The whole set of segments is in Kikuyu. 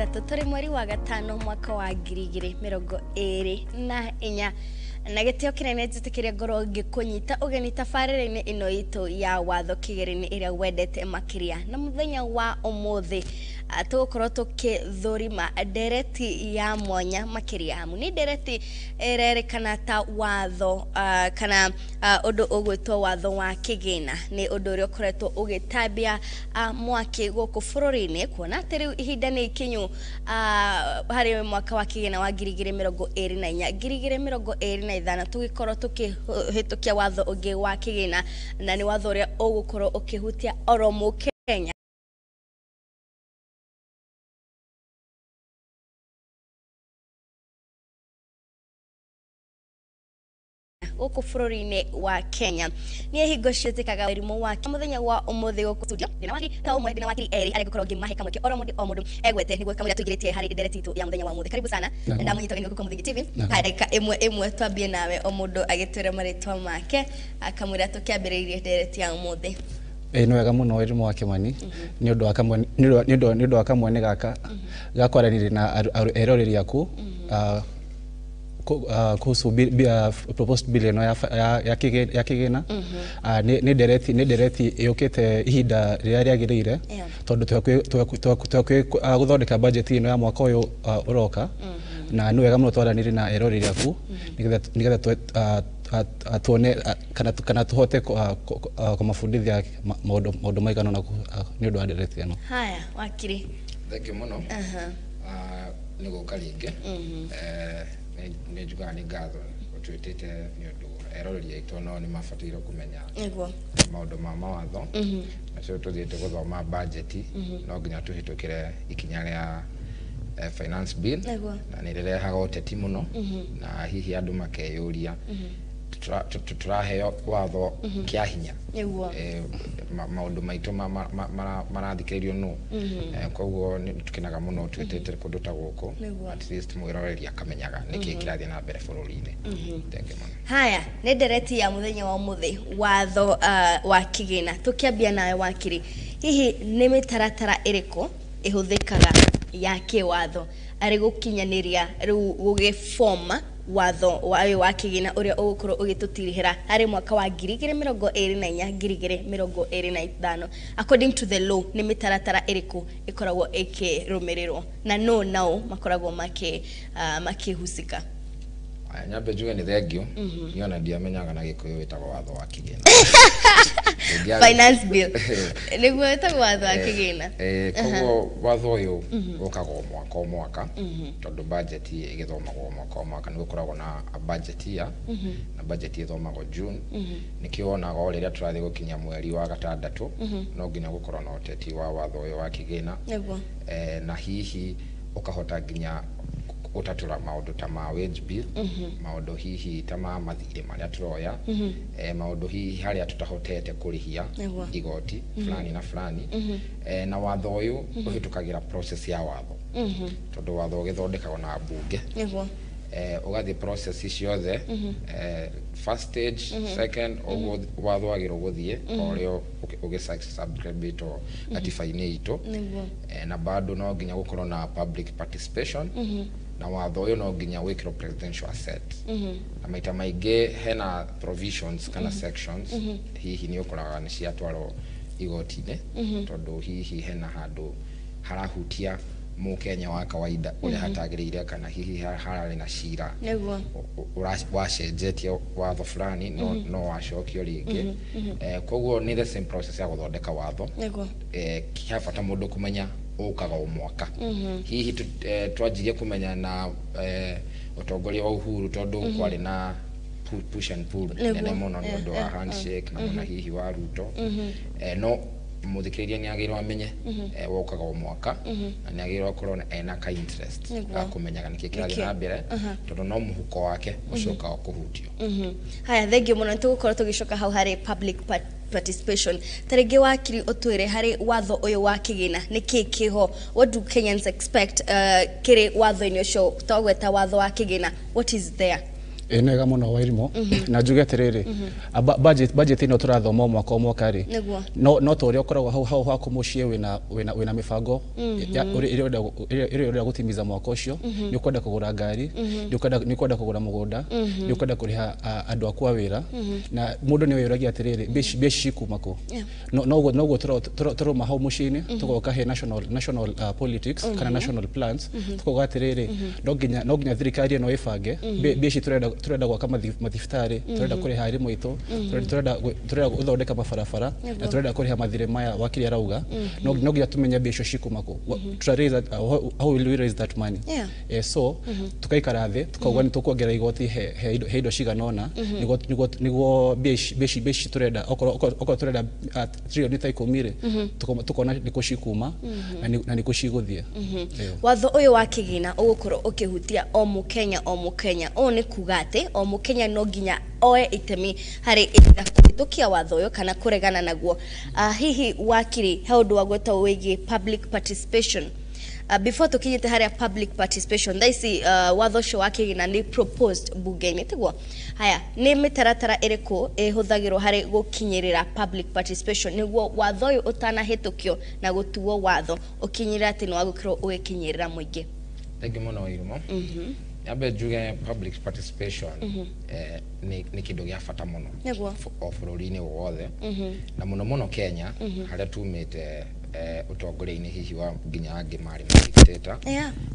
3 tũrĩ mweri wa gatano mwaka wa 2024 na gĩtĩo kĩnene njĩtĩkĩrie ngorwo ngĩkũnyita ũgeni tabarĩra-inĩ ĩno itũ ya watho kĩgeri-inĩ ĩrĩa wendete makĩria. Na mũthenya wa ũmũthĩ tũgũkorwo tũkĩthũrima ndereti ya mwanya makĩria, amu nĩ ndereti ĩrerĩkana ta watho kana ũndũ ũgwĩtwo watho wa kĩgĩna. Nĩ ũndũ ũrĩa ũkoretwo ũgĩtambia mwaki gũkũ bũrũri-inĩ, kuona atĩ rĩu ihinda nĩ ikinyu harĩ mwaka wa kĩgĩna wa 2024 2025 tũgĩkorwo tũkĩhĩtũkia watho ũngĩ wa kĩgĩna, na nĩ watho ũrĩa ũgũkorwo ũkĩhutia oro mũkenya. Gũkũ bũrũri-inĩ wa Kenya nĩ hingo ciĩtĩkaga mũrimũ wa mũthenya wa ũmũthĩ gũkũ studio ndĩna wakiri ta ũmwe, ndĩna wakiri erĩ arĩa ngũkorwo ngĩmahe kamweke oro mũndũ o mũndũ egwete nĩguo kamũira tũingĩrĩtie harĩ ndereti itũ ya mũthenya wa ũmũthĩ. Karibu sana, ndamũnyita ũgeni gũkũ Mũthingi TV. Haya, ndagĩka ĩmwe ĩmwe twambie nawe, o mũndũ agĩtwĩra marĩtwa make kamũira tũkĩambĩrĩirie ndereti ya ũmũthĩ. Ĩĩ nĩ wega mũno Wairimu wa Kĩmani nĩ ũndũ wa kamwe nĩ ũndũ wa kamwene gaka ga kwaranĩria na eroreri aku kuhusu proposed bill ĩno ya kĩgĩna. Nĩ ndereti yũkĩte ihinda rĩrĩa rĩagĩrĩire, tondũ twĩ hakuhĩ gũthondeka budget ĩno ya mwaka ũyũ ũroka, na nĩ wega mũno twaranĩrie na eroreri aku nĩgetha tuone kana tũhote kũmabundithia maũndũ maigana ũna nĩ ũndũ wa ndereti ĩno. Haya, wakiri. Thank you mũno nĩ gũka rĩngĩ. Nĩ njugaga nĩ ngatho ũtwĩtĩte nĩ ũndũ eroreri aitũ nao nĩ mabataire kũmenya maũndũ ma mawatho. Nacio tũthiĩte gũthoma budget, no nginya tũhĩtũkĩre ikinya rĩa finance bill, na nĩ rĩrehaga ũteti mũno, na hihi andũ makeyũria tũraheo watho kĩa hinya, maũndũ maitũ marathikĩrĩrio nũ. Koguo nĩ tũkenaga mũno twĩtĩte kũndũ ta gũkũ, at least mwĩroreri akamenyaga nĩkĩ kĩrathiĩ na mbere bũrũri-inĩ. Thank you mũno. Haya, nĩ ndereti ya mũthenya wa ũmũthĩ, watho wa kĩgĩna. Tũkĩambia nawe wakiri, hihi nĩ mĩtaratara ĩrĩkũ ĩhũthĩkaga ya kĩwatho arĩ gũkinyanĩria rĩu gũgĩboma watho wa ũyũ wa kĩgĩna ũrĩa ũgũkorwo ũgĩtũtirihĩra harĩ mwaka wa 2024 2025? According to the law, nĩ mĩtaratara ĩrĩkũ ĩkoragwo ĩkĩrũmĩrĩrwo na no nao makoragwo makĩhusika? Aya, nyambe njuge nĩ thengio, niĩ ona ndiamenyaga na Gĩkũyũ wĩtagwo watho wa kĩgĩna. Finance bill nĩguo wĩtagwo watho wa kĩgĩna. Koguo watho ũyũ ũkaga o mwaka o mwaka, tondũ budget ĩgĩthomagwo o mwaka o mwaka. Nĩ gũkoragwo na a budget year, na budget ĩthomagwo June. Nĩkĩo wonaga o rĩrĩa tũrathiĩ gũkinya mweri wa gatandatũ, no nginya gũkorwo na ũteti wa watho ũyũ wa kĩgĩna. Na hihi ũkahota nginya gũtatũra maũndũ ta ma wage bill, maũndũ hihi ta ma mathirĩ marĩa tũroya, maũndũ hihi harĩa tũtahotete kũrĩhia igoti fulani na fulani. Na watho ũyũ ũhĩtũkagĩra process ya watho, tondũ watho ũgĩthondekagwo na mbunge, ũgathiĩ process ciothe, first stage, second, ũguo watho wagĩrĩirwo gũthiĩ o ũrĩa ũgĩ-subscribe-ĩtwo gatiba-inĩ itũ. Na bado no nginya gũkorwo na public participation, na watho ũyũ no nginya wĩkĩrwo presidential assent. Na maita maingĩ hena provisions kana sections hihi nĩ ũkoraga nĩ ciatwarwo igoti-inĩ, tondũ hihi hena handũ harahutia mũkenya wa kawaida ũrĩa hatagĩrĩire, kana hihi hararĩ na cira wacenjetie watho fulani, no wacokio rĩngĩ. Koguo nĩ the same process ya gũthondeka watho. He bata mũndũ kũmenya ũkaga o mwaka. Hihi twanjirie kũmenya na ũtongoria wa Uhuru, tondũ kwarĩ na push and pull nene mũno nĩ ũndũ wa handshake na mũna hihi wa Ruto. No mũthikĩrĩria nĩ agĩrĩirwo amenye wokaga o mwaka, na nĩ agĩrĩirwo akorwo ena ka interest ga kũmenyaga nĩkĩ kĩrathiĩ na mbere, tondũ no mũhuko wake ũcokaga kũhutio. Haya, thank you mũno. Nĩtũgũkorwo tũgĩcoka hau harĩ public participation. Ta rĩngĩ wakiri, ũtwĩre harĩ watho ũyũ wa kĩgĩna nĩkĩ kĩho? What do Kenyans expect kĩrĩ watho-inĩ ũcio? Twagweta watho wa kĩgĩna, what is there? Ĩ nĩ wega mũno Wairimu, na njuge atĩrĩrĩ, budget ĩno tũrathoma o mwaka o mwaka rĩ, Nĩguo. no ta ũrĩa ũkoragwo hau haku mũciĩ wĩna mĩbango ĩrĩa ũrenda gũtimiza mwaka ũcio. Nĩ ũkwenda kũgũra ngari, nĩ ũkwenda kũgũra mũgũnda, nĩ ũkwenda kũrĩha andũ aku a wĩra, na mũndũ nĩ wĩyũragia atĩrĩrĩ, mbia ici cikuma kũ? Noguo tũrauma hau mũciĩ-inĩ, tũgoka he national politics kana national plans, tukauga atĩrĩrĩ, no nginya thirikari ĩno ĩbange mbia ici tũrenda gwaka mathibitarĩ, tũrenda kũrĩha arimũ aitũ, tũrenda gũthondeka mabarabara, na tũrenda kũrĩha mathirĩ maya wakiri arauga. No nginya tũmenye mbia icio cikuma kũ. How will we raise that money? So tukaikara thĩ, tukauga nĩ tũkuongerera igoti he indo cigana ũna nĩguo mbia ici tũrenda, okorwo tũrenda trilioni ta 10 rĩ, tukona nĩkũ cikuma na nĩkũ cigũthiĩ. Ĩyo. Watho ũyũ wa kĩgĩna ũgũkorwo ũkĩhutia o mũkenya o mũkenya. Ũũ nĩ kuga atĩ o mũkenya no nginya oe itemi harĩ either kũhĩtũkia watho ũyũ kana kũregana naguo. Hihi wakiri, he ũndũ wa gwĩtwo wĩgiĩ public participation. Before tukinyĩte harĩa public participation, thaa ici watho ũcio wa kĩgĩna nĩ proposed bunge-inĩ, tiguo? Haya, nĩ mĩtaratara ĩrĩkũ ĩhũthagĩrwo harĩ gũkinyĩrĩra public participation nĩguo watho ũyũ ũtanahĩtũkio na gũtuo watho ũkinyĩrĩra atĩ nĩ wagũkorwo ũgĩkinyĩrĩra mũingĩ? Thank you mũno, Irumo. Nyambe njuge public participation nĩ kĩndũ gĩa bata mũno o bũrũri-inĩ wothe, na mũno mũno Kenya, harĩa tumĩte ũtongoria-inĩ hihi wa nginya angĩ marĩ ma dictator.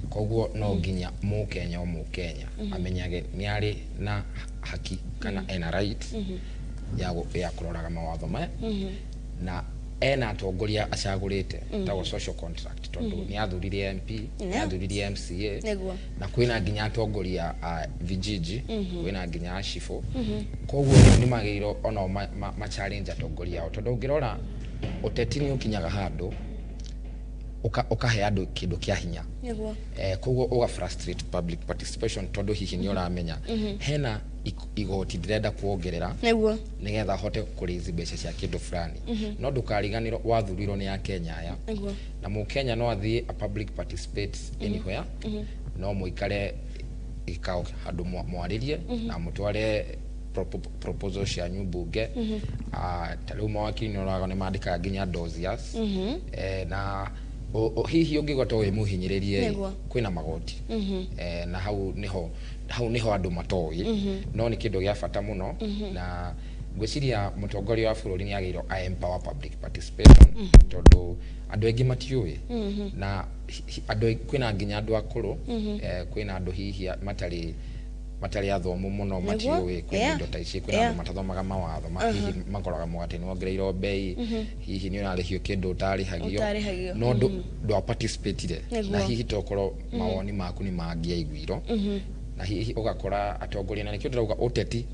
Koguo no nginya mũkenya o mũkenya amenyage nĩ arĩ na haki kana ena right ya kũroraga mawatho maya, na ena atongoria acagũrĩte tagwo social contract, tondũ nĩ athurire MP, nĩ athuririe MCA, na kwĩna nginya atongoria a vijiji, kwĩna nginya acibũ. Koguo nĩ magĩrĩirwo onao ma challenge atongoria ao, tondũ ũngĩrora ũteti nĩ ũkinyaga handũ ũkahe andũ kĩndũ kĩa hinya. Koguo ũga frustrate public participation, tondũ hihi nĩ ũramenya hena igoti ndĩrenda kuongerera nĩgetha hote kũraise mbeca cia kĩndũ fulani, no ndũkariganĩrwo wathurirwo nĩ akenya aya. Na mũkenya no athiĩ a public participate anywhere, no mũikare gĩkao handũ mwarĩrie na mũtware proposal cianyu mbunge. Ta rĩu mawakiri nĩ ũraga nĩ mandĩkaga nginya dossiers, na hihi ũngĩgwa to wĩ mũhinyĩrĩrie ĩ, kwĩna magoti, na hau nĩho andũ matoĩ, no nĩ kĩndũ gĩa bata mũno, na ngwĩciria mũtongoria wa bũrũri nĩ agĩrĩirwo a empower public participation, tondũ andũ aingĩ matiũĩ, na andũ kwĩna nginya andũ akũrũ, kwĩna andũ hihi matarĩ athomu mũno, matiũĩ kwĩna indo ta ici, kwĩna andũ matathomaga mawatho, hihi makoraga mũgate nĩ wongereirwo mbei, hihi nĩ ũrarĩhio kĩndũ ũtarĩhagio, Ũtarĩhagio. no ndwa participatire, na hihi tokorwo mawoni maku nĩ mangĩaiguirwo, na hihi ũgakora atongoria, na nĩkĩo ndĩrauga ũteti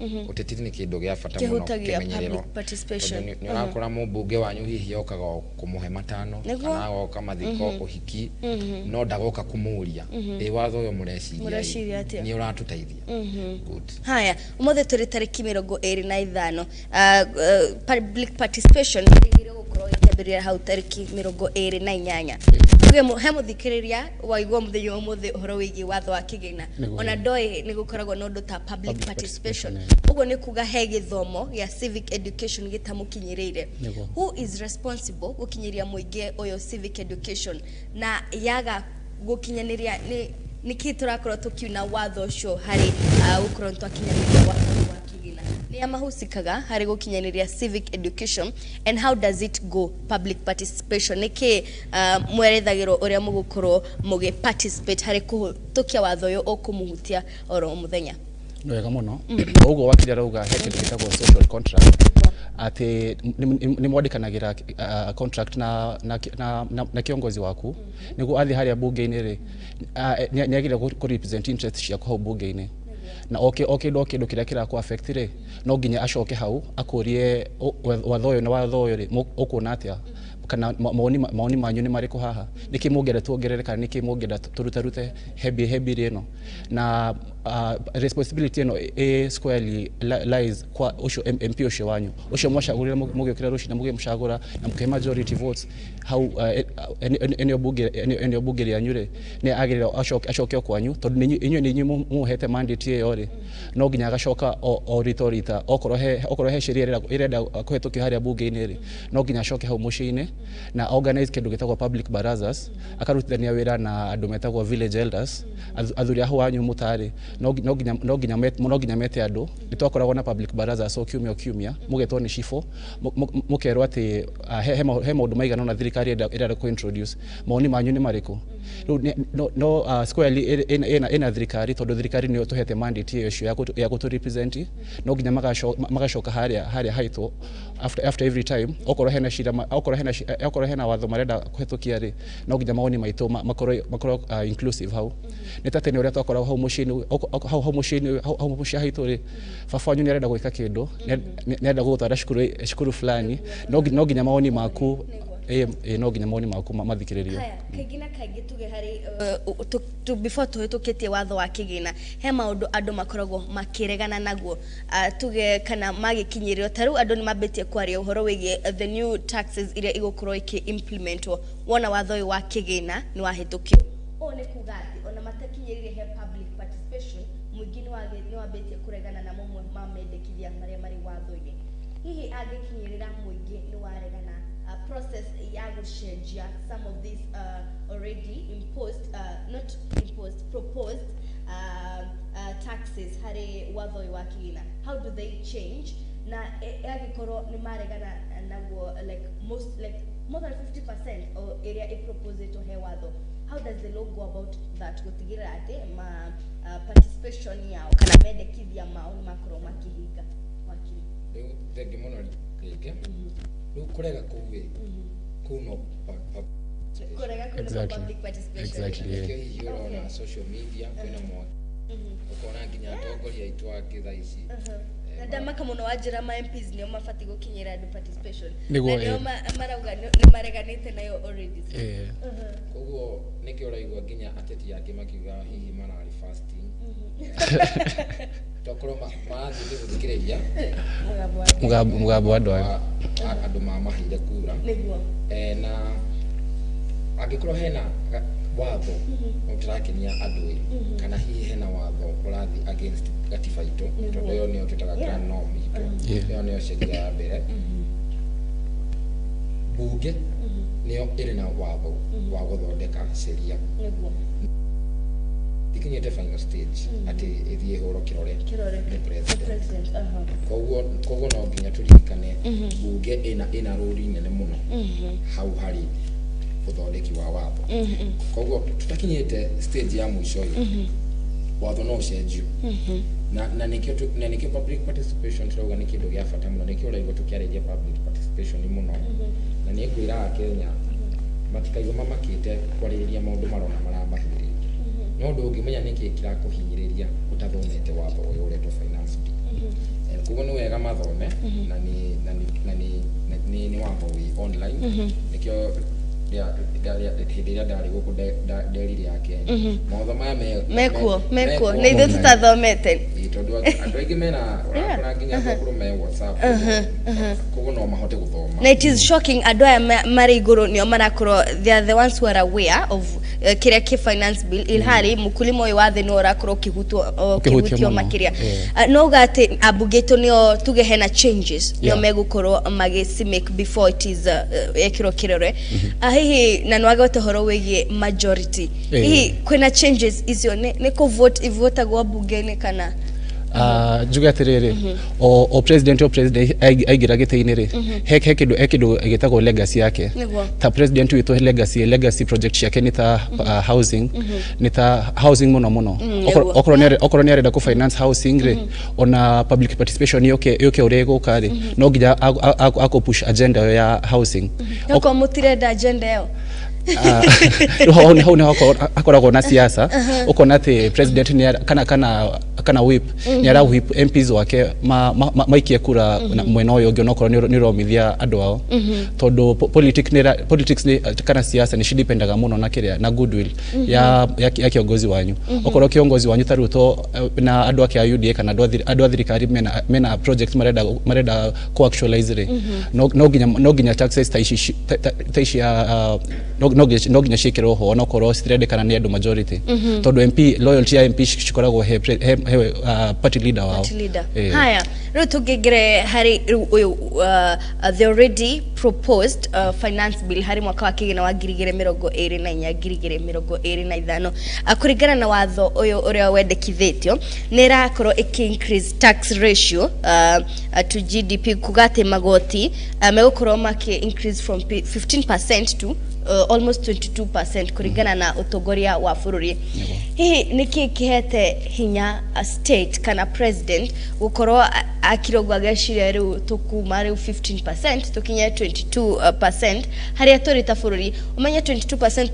nĩ kĩndũ gĩa bata mũno Kĩhutagia kĩmenyererwo. public participation. Tondũ nĩ ũrakora mũmbunge wanyu hihi okaga o kũmũhe 5, kana agoka mathiko, ũhiki, no ndagoka kũmũria, ĩ watho ũyũ mũreciria Mũreciria atĩa? Nĩ ũratũteithia? Good. Haya, ũmũthĩ tũrĩ tarĩki 25. Public participation ĩrĩgĩrĩirwo gũkorwo ĩkĩambĩrĩria hau tarĩki 28. Tuge he mũthikĩrĩria waigua mũthenya wa ũmũthĩ ũhoro wĩgiĩ watho wa kĩgĩna, ona ndoĩ nĩ gũkoragwo na ũndũ ta public Public participation. participation. Ũguo nĩ kuga he gĩthomo gĩa civic education gĩtamũkinyĩrĩire. Who is responsible gũkinyĩria mũingĩ ũyũ civic education, na yaga gũkinyanĩria nĩ nĩkĩ tũrakorwo tũkiuna watho ũcio harĩ gũkorwo nĩtwakinyanĩria watho ũyũ wa kĩgĩna? Nĩa mahusikaga harĩ gũkinyanĩria civic education, and how does it go, public participation? Nĩkĩ mwerethagĩrwo ũrĩa mũgũkorwo mũgĩ participate harĩ kũhĩtũkia watho ũyũ ũkũmũhutia oro mũthenya? Nĩ wega mũno. Ũguo wakiri arauga, he kĩndũ gĩtagwo social contract, atĩ nĩ mwandĩkanagĩra contract na kiongozi waku nĩguo athiĩ harĩa bunge-inĩ rĩ, nĩ agĩrĩire kũ represent interest ciaku hau bunge-inĩ, na o kĩndũ kĩrĩa kĩrakũ affect rĩ, no nginya acoke hau akũrie, watho ũyũ na watho ũyũ rĩ, ũkuona atĩa, kana mawoni manyu nĩ marĩkũ haha, nĩkĩ mũngĩenda tuongerere, kana nĩkĩ mũngĩenda tũrutarute he bill ĩno, na Responsibility ĩno ĩ squarely lies kwa ũcio MP ũcio wanyu, ũcio mwacagũrire, mũgĩũkĩra rũcinĩ mũgĩmũcagũra na mũkĩhe majority votes hau eneo bunge rĩanyu rĩ, nĩ agĩrĩire acoke o kwanyu, tondũ inyuĩ nĩ inyuĩ mũhete mandate ĩyo rĩ. No nginya agacoka o rita o rita, okorwo he sheria ĩrenda kũhetũkio harĩa bunge-inĩ rĩ, no nginya acoke hau mũciĩ-inĩ na organize kĩndũ gĩtagwo public barazas, akarutithania wĩra na andũ metagwo village elders, athuri a hau wanyu mũtarĩ. No nginya mete andũ. Nĩ twakoragwo na public barazas o kiumia o kiumia, mũgetwo nĩ cibũ, mũkerwo atĩ he maũndũ maigana ũna thirikari ĩrenda kũ introduce, mawoni manyu nĩ marĩkũ? Rĩu no squarely ĩna thirikari, tondũ thirikari nĩyo tũhete mandate ĩyo icio ya gũtũ represent. No nginya magacoka harĩa haitũ after every time, okorwo hena cira, okorwo hena watho marenda kũhetũkia rĩ, no nginya mawoni maitũ makorwo inclusive hau. Nĩ ta tene ũrĩa twakoragwo hau mũciĩ-inĩ, hau mũciĩ-inĩ, hau mũciĩ haitũ rĩ, baba wanyu nĩ arenda gwĩka kĩndũ, nĩ arenda gũgũtwara cukuru fulani, no nginya mawoni maku ĩ no nginya mawoni maku mathikĩrĩrio. Haya, kaingĩ na kaingĩ tuge harĩ before tũhĩtũkĩtie watho wa kĩgĩna, he maũndũ andũ makoragwo makĩregana naguo, tuge kana magĩkinyĩrio. Ta rĩu andũ nĩ mambĩtie kwaria ũhoro wĩgiĩ the new taxes iria igũkorwo ikĩ implementwo wona watho ũyũ wa kĩgĩna nĩ wahĩtũkio. Ũũ nĩ kuga atĩ ona matakinyĩrire he public participation, mũingĩ nĩ wambĩtie kũregana na mamwe ma mendekithia marĩa marĩ watho-inĩ. Hihi angĩkinyĩrĩra mũingĩ nĩ waregana, process ya gũcenjia some of these already imposed, not imposed, proposed taxes harĩ watho ũyũ wa kĩgĩna, how do they change? Na angĩkorwo nĩ maregana naguo, like most, like more than 50% o ĩrĩa ĩproposĩtwo he watho, how does the law go about that, gũtigĩrĩra atĩ ma participation yao kana mendekithia mao nĩ makorwo makĩhinga, wakiri? Rĩu thengi mũno rĩngĩ. Rĩu kũrega kũu ĩ, kũu no Kũrega kũu nĩ public participation. Exactly, yeah. Nĩkĩo hihi ũrona social media kwĩna mwaki, ũkona nginya atongoria aitũ angĩ thaa ici Na ndamaka mũno wanjĩra ma MPs nĩo mabatiĩ gũkinyĩra andũ participation, Nĩguo, na nĩo marauga nĩ mareganĩte nayo already. Koguo nĩkĩo ũraigua nginya ateti angĩ makiuga hihi mararĩ fasting, tokorwo marathiĩte gũthikĩrĩria mũgambo wa Mũgambo wa andũ aya andũ mamaheire kura. Na angĩkorwo hena watho ũtarakenia andũ ĩ, kana hihi hena watho ũrathiĩ against gatiba itũ, tondũ ĩyo nĩyo twĩtaga grand norm itũ, ĩyo nĩyo sheria ya mbere. Bunge nĩyo ĩrĩ na watho wa gũthondeka sheria. Ikinyĩte final stage atĩ ĩthiĩ ĩhũrwo kĩrore Kĩrore. nĩ president. President, aha. Koguo no nginya tũririkane bunge ĩna rũri nene mũno hau harĩ ũthondeki wa watho. Koguo tũtakinyĩte stage ya mũico ĩ, watho no ũcenjio, na nĩkĩo public participation tũrauga nĩ kĩndũ gĩa bata mũno. Nĩkĩo ũraigua tũkĩarĩria public participation mũno, na nĩ ngwĩra Akenya matikaigua mamakĩte kwarĩrĩria maũndũ marona maramahinyĩrĩria. No ũndũ ũngĩmenya nĩkĩ kĩrakũhinyĩrĩria ũtathomete watho ũyũ ũretwo finance bill. Koguo nĩ wega mathome, na nĩ watho wĩ online. Nĩkĩo hĩndĩ ĩrĩa ndarĩ gũkũ nderire Akenya mawatho maya Mekuo, mekuo nĩ ithuĩ tũtathomete. Ĩĩ, tondũ andũ aingĩ mena, ũrakora nginya andũ akũrũ me WhatsApp, koguo no mahote gũthoma. Na it is shocking andũ aya marĩ igũrũ nĩo marakorwo, they are the ones who are aware of kĩrĩa kĩ finance bill, ilhali mũkulima ũyũ wa thĩ nĩwe ũrakorwo ũkĩhutwo Ũkĩhutio ũkĩhutio mũno. makĩria. No uga atĩ ambunge aitũ nĩo, tuge hena changes, nĩo megũkorwo magĩcimake before it is ekĩrwo kĩrore. Hihi na nĩwagweta ũhoro wĩgiĩ majority, hihi kwĩna changes icio nĩ kũ-vote ivotagwo mbunge-inĩ kana? Njuge atĩrĩrĩ, o president aingĩra gĩtĩ-inĩ rĩ, he kĩndũ gĩtagwo legacy yake. Ta president witũ, legacy project ciake nĩ ta housing, nĩ ta housing mũno mũno. Okorwo nĩ arenda kũ finance housing rĩ, ona public participation yũke ũrĩa ĩgũka rĩ, no nginya akũ push agenda ĩyo ya housing. Okorwo mũtirenda agenda ĩyo? Rĩu hau nĩho hakoragwo na siasa, ũkona atĩ president nĩ kana whip nĩ ara whip MPs wake maikie kura mwena ũyũ ũngĩ, onokorwo nĩ ũromithia andũ ao, tondũ politics nĩ kana siasa nĩ cidipendaga mũno na kĩrĩa na goodwill ya kiongozi wanyu. Okorwo kiongozi wanyu ta Ruto na andũ ake a UDA kana andũ a thirikari mena project marenda ku actualize rĩ, no nginya taxes ta ici no nginya ciĩkĩrwo ho, onokorwo citirendekana nĩ andũ majority, tondũ MP loyalty ya MP cikoragwo he party leader wao. Haya, rĩu tũngĩingĩre harĩ rĩu ũyũ the already proposed finance bill harĩ mwaka wa kĩgĩna wa 2024 2025, kũringana na watho ũyũ ũrĩa wendekithĩtio nĩ ĩrakorwo ĩkĩ increase tax ratio to GDP, kuga atĩ magoti megũkorwo makĩ increase from 15% to almost 22% kũringana na ũtongoria wa bũrũri. Hihi nĩkĩ kĩhete hinya state kana president gũkorwo akirogwo ageciria rĩu tũkuma rĩu 15% tũkinye 22% harĩa tũrĩ ta bũrũri? Ũmenye 22%,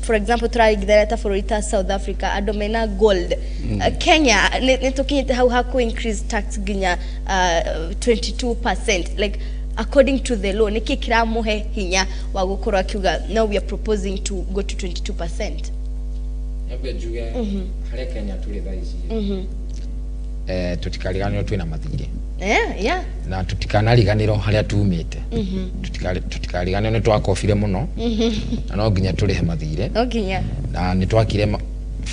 for example, tũraringithania ta bũrũri ta South Africa, andũ mena gold. Kenya nĩ tũkinyĩte hau ha kũ increase tax nginya 22%, like according to the law nĩkĩ kĩramũhe hinya wa gũkorwo akiuga now we are proposing to go to 22%? Nyambe njuge harĩa Kenya tũrĩ thaa ici, tũtikariganĩrwo twĩna mathirĩ. Na tũtikanariganĩrwo harĩa tumĩte. Tũtikariganĩrwo nĩ twakobire mũno na no nginya tũrĩhe mathirĩ. No nginya. Na nĩ twakire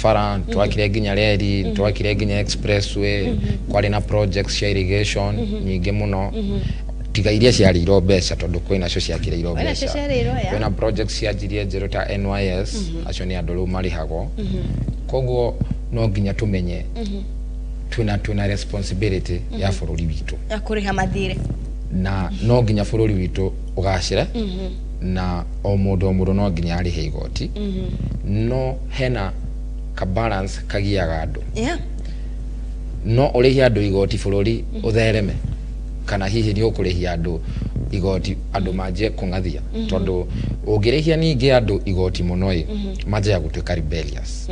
bara, twakire nginya reri, twakire nginya expressway, kwarĩ na projects cia irrigation nyingĩ mũno. Tiga iria ciarĩirwo mbeca, tondũ kwĩna cio ciakĩrĩirwo mbeca. Kwĩna projects cianjirie njerũ ta NYS, acio nĩ andũ rĩu marĩhagwo. Koguo no nginya tũmenye twĩna responsibility ya bũrũri witũ ya kũrĩha mathirĩ, na no nginya bũrũri witũ ũgacĩre, na o mũndũ no nginya arĩhe igoti. No hena ka balance kagiaga andũ. No ũrĩhe andũ igoti bũrũri ũthereme, kana hihi nĩ ũkũrĩhia andũ igoti andũ manjie kũng'athia, tondũ ũngĩrĩhia ningĩ andũ igoti mũno ĩ manjagia gũtuĩka rebellious.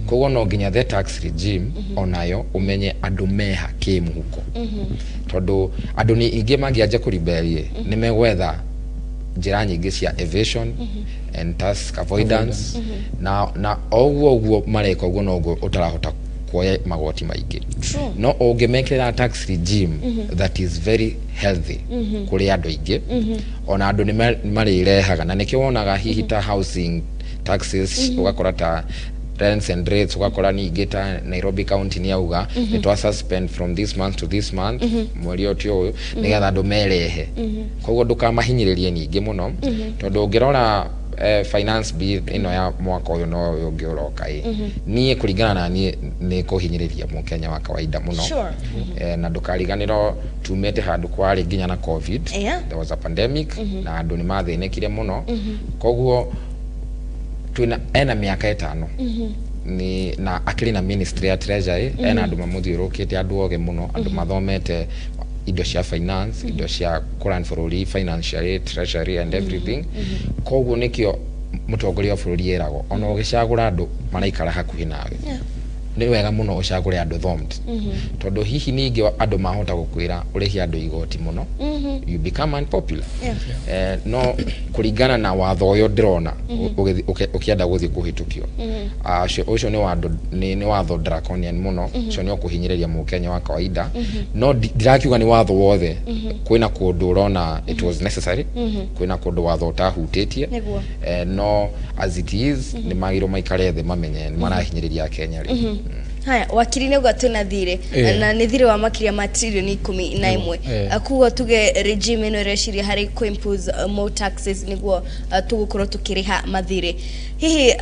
Koguo no nginya the tax regime onayo ũmenye andũ meha kĩmũhuko, tondũ andũ ningĩ mangĩanjia kũriberie nĩ megwetha njĩra nyingĩ cia evasion and tax avoidance, na o ũguo mareka ũguo noguo ũtarahota kuoya magoti maingĩ. No ũngĩmekĩra tax regime that is very healthy kũrĩ andũ aingĩ, ona andũ nĩ marĩrehaga, na nĩkĩo wonaga hihi ta housing taxes ũgakora ta rents and rates, ũgakora ningĩ ta Nairobi County nĩ yauga nĩ twa suspend from this month to this month, mweri ũyũ ti ũyũ, nĩgetha andũ merehe. Koguo ndũkamahinyĩrĩrie ningĩ mũno, tondũ ũngĩrora finance bill ĩno ya mwaka ũyũ no ũyũ ũngĩ ũroka ĩ, niĩ kũringana na niĩ nĩ kũhinyĩrĩria mũkenya wa kawaida mũno. Na ndũkariganĩrwo tumĩte handũ kwarĩ nginya na COVID. There was a pandemic na andũ nĩ mathĩnĩkire mũno. Koguo twĩna ena mĩaka 5 ni na akĩrĩ na ministry ya treasury, ena andũ mamũthiũrũrũkĩte, andũ oge mũno, andũ mathomete indo cia finance, indo cia kũran bũrũri financially, treasury and everything. Koguo nĩkĩo mũtongoria wa bũrũri eragwo ona ũgĩcagũra andũ maraikara hakuhĩ nawe, nĩ wega mũno ũcagũre andũ thomed, tondũ hihi ningĩ andũ mahota gũkwĩra ũrĩhe andũ igoti mũno, you become unpopular. No kũringana na watho ũyũ ndĩrona ũkĩenda gũthiĩ kũhĩtũkio, ũcio nĩ watho draconian mũno, ũcio nĩ ũkũhinyĩrĩria mũkenya wa kawaida. No ndirakiuga nĩ watho wothe, kwĩna kũndũ ũrona it was necessary, kwĩna kũndũ watho ũtahutĩtie, no as it is nĩ magĩrĩirwo maikare thĩ mamenye nĩ marahinyĩrĩria Akenya rĩ. Haya, wakiri nĩ uga twĩna thirĩ, na nĩ thirĩ wa makĩria ma tririoni 11. Koguo tuge regime ĩno ĩreciria harĩ kũ impose more taxes nĩguo tũgũkorwo tũkĩrĩha mathirĩ. Hihi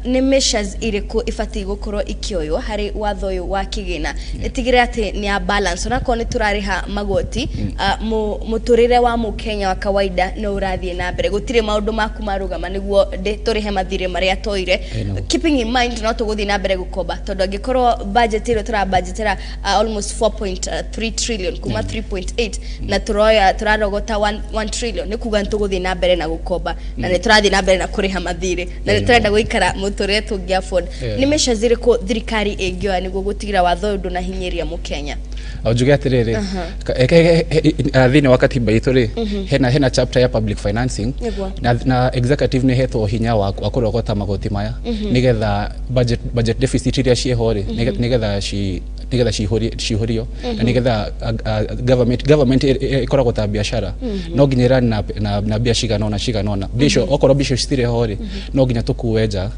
nĩ measures irĩkũ ibatiĩ gũkorwo ikĩoywo harĩ watho ũyũ wa kĩgĩna ĩtigĩrĩre atĩ nĩ ya balance, onakorwo nĩ tũrarĩha magoti, mũtũrĩre wa mũkenya wa kawaida no ũrathiĩ na mbere, gũtirĩ maũndũ maku marũgama nĩguo tũrĩhe mathirĩ marĩa toire, keeping in mind no tũgũthiĩ na mbere gũkomba, tondũ angĩkorwo Angĩkorwo budget ĩrĩa tũrabudgetera almost 4.3 trillion kuma 3.8 na turoya turarogota 1 trillion, nĩ kuga nĩtũgũthiĩ na mbere na gũkomba na nĩ tũrathiĩ na mbere na kũrĩha mathirĩ na nĩ tũrenda gũikara mũtũrĩre tũngĩ afford. Nĩ measures irĩkũ thirikari ĩngĩoya nĩguo gũtigĩrĩra watho ũyũ ndũnahinyĩrĩria mũkenya? Njuge atiriri, thĩinĩ wa katiba itũ rĩ, hena chapter ya public financing na executive nĩ hetwo hinya wa kũrogota magoti maya nĩgetha budget deficit iria ciĩho rĩ, nĩgetha ciihũrio na nĩgetha government ĩkoragwo ta biashara, no nginya ĩrani na mbia cigana ũna cigana ũna. Mbia icio okorwo mbia icio citirĩ ho rĩ, no nginya tũkue nja.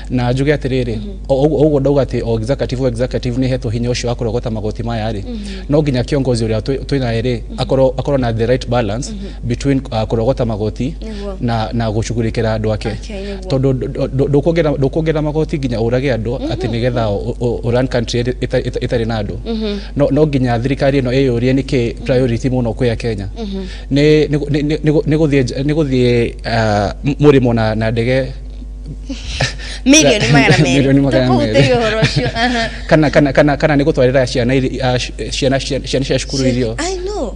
Na njuge atĩrĩrĩ, ũguo ndauga atĩ o executive nĩ hetwo hinya ũcio wa kũrogota magoti maya rĩ, no nginya kiongozi ũrĩa twĩnaye rĩ akorwo na the right balance between kũrogota magoti na gũcugurĩkĩra andũ ake, tondũ ndũkuongerera magoti nginya ũrage andũ atĩ nĩgetha ũrun country ĩtarĩ na andũ. No nginya thirikari ĩno ĩyũrie nĩkĩ priority mũno kwĩ Kenya. Nĩ gũthiĩ mũrĩmo na ndege milioni 200 ũhoro ũcio kana nĩ gũtwarĩra ciana cia cukuru irio. I know.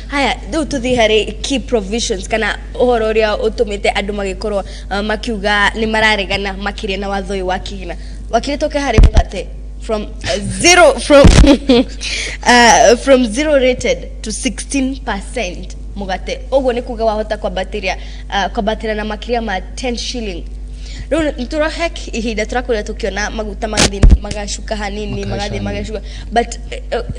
Haya, rĩu tũthiĩ harĩ key provisions kana ũhoro ũrĩa ũtũmĩte andũ magĩkorwo makiuga nĩ mararegana makĩria na watho ũyũ wa kĩgĩna. Wakiri, tũke harĩ mũgate from zero from from zero rated to 16% mũgate. Ũguo nĩ kuga wahota kwambatĩria na makĩria ma 10 shilling. Rĩu nĩtũrohe ihinda tũrakorirwo tũkĩona maguta magathiĩ magacuka hanini, magathiĩ magacuka, but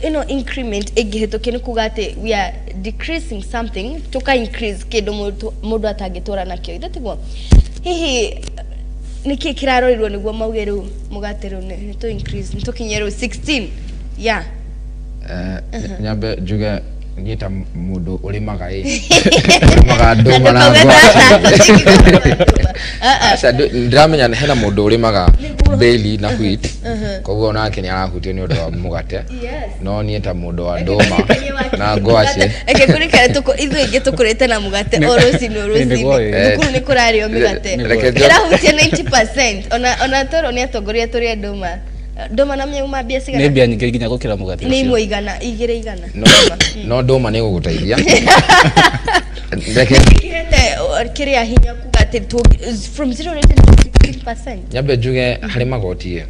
ĩno increment ĩngĩhĩtũkio nĩ kuga atĩ we are decreasing something tuka increase kĩndũ mũndũ atangĩtũra nakĩo, ithe tiguo? Hihi nĩkĩ kĩrarorirwo nĩguo mauge rĩu mũgate rĩu nĩ tũ increase, nĩ tũkinye rĩu 16? Yeah. Nyambe njuge niĩ ta mũndũ ũrĩmaga ĩ, ũrĩmaga ndũma na ngwacĩ. Aca, ndĩramenya hena mũndũ ũrĩmaga barley na wheat, koguo onake nĩ arahutio nĩ ũndũ wa mũgate. No niĩ ta mũndũ wa ndũma na ngwacĩ, reke kũrikane ithuĩ aingĩ tũkũrĩte na mũgate o rũcinĩ o rũcinĩ, thukuru nĩ kũrarĩo mĩgate ĩrahutia 90%. Ona toro nĩ atongoria tũrĩe ndũma. Ndũma na mĩauma mbia cigana? Nĩ mbia nyingĩ nginya gũkĩra mũgate. Nĩ imwe igana, igĩrĩ igana. No ndũma nĩ ĩgũgũteithia. Kĩhete kĩrĩa hinya kuga atĩ from 0 rated to 16%. Nyambe njuge harĩ magoti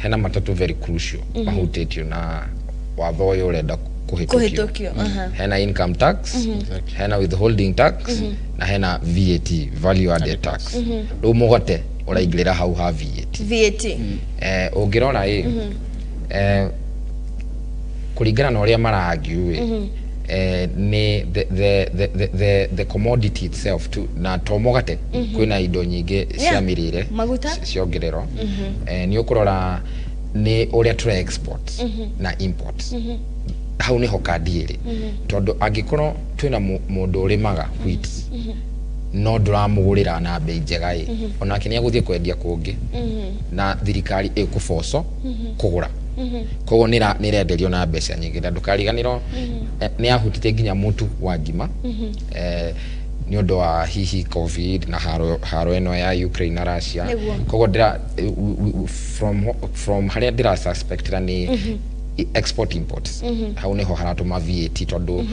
hena matatũ very crucial mahutĩtio na watho ũyũ ũrenda kũhĩtũkio. Hena income tax, hena withholding tax na hena VAT, value added tax. Rĩu mũgate ũraingĩrĩra hau ha VAT. Ũngĩrora ĩ, kũringana na ũrĩa mara-argue ĩ, nĩ the commodity itself tu, na to mũgate, kwĩna indo nyingĩ cia mĩrĩre ciongererwo. Nĩ ũkũrora nĩ ũrĩa tũra export na import. Hau nĩho kandi ĩrĩ, tondũ angĩkorwo twĩna mũndũ ũrĩmaga wheat no ndũramũgũrĩra na bei njega ĩ, onake nĩ egũthiĩ kwendia kũngĩ na thirikari ĩkũboco kũgũra, koguo nĩ ĩrenderio na mbeca nyingĩ. Na ndũkariganĩrwo nĩ yahutĩtie nginya mũtu wa ngima nĩ ũndũ wa hihi COVID na haro ĩno ya Ukraine na Russia. Koguo from harĩa ndĩra suspectĩra nĩ export imports, hau niho haratũma VAT, tondũ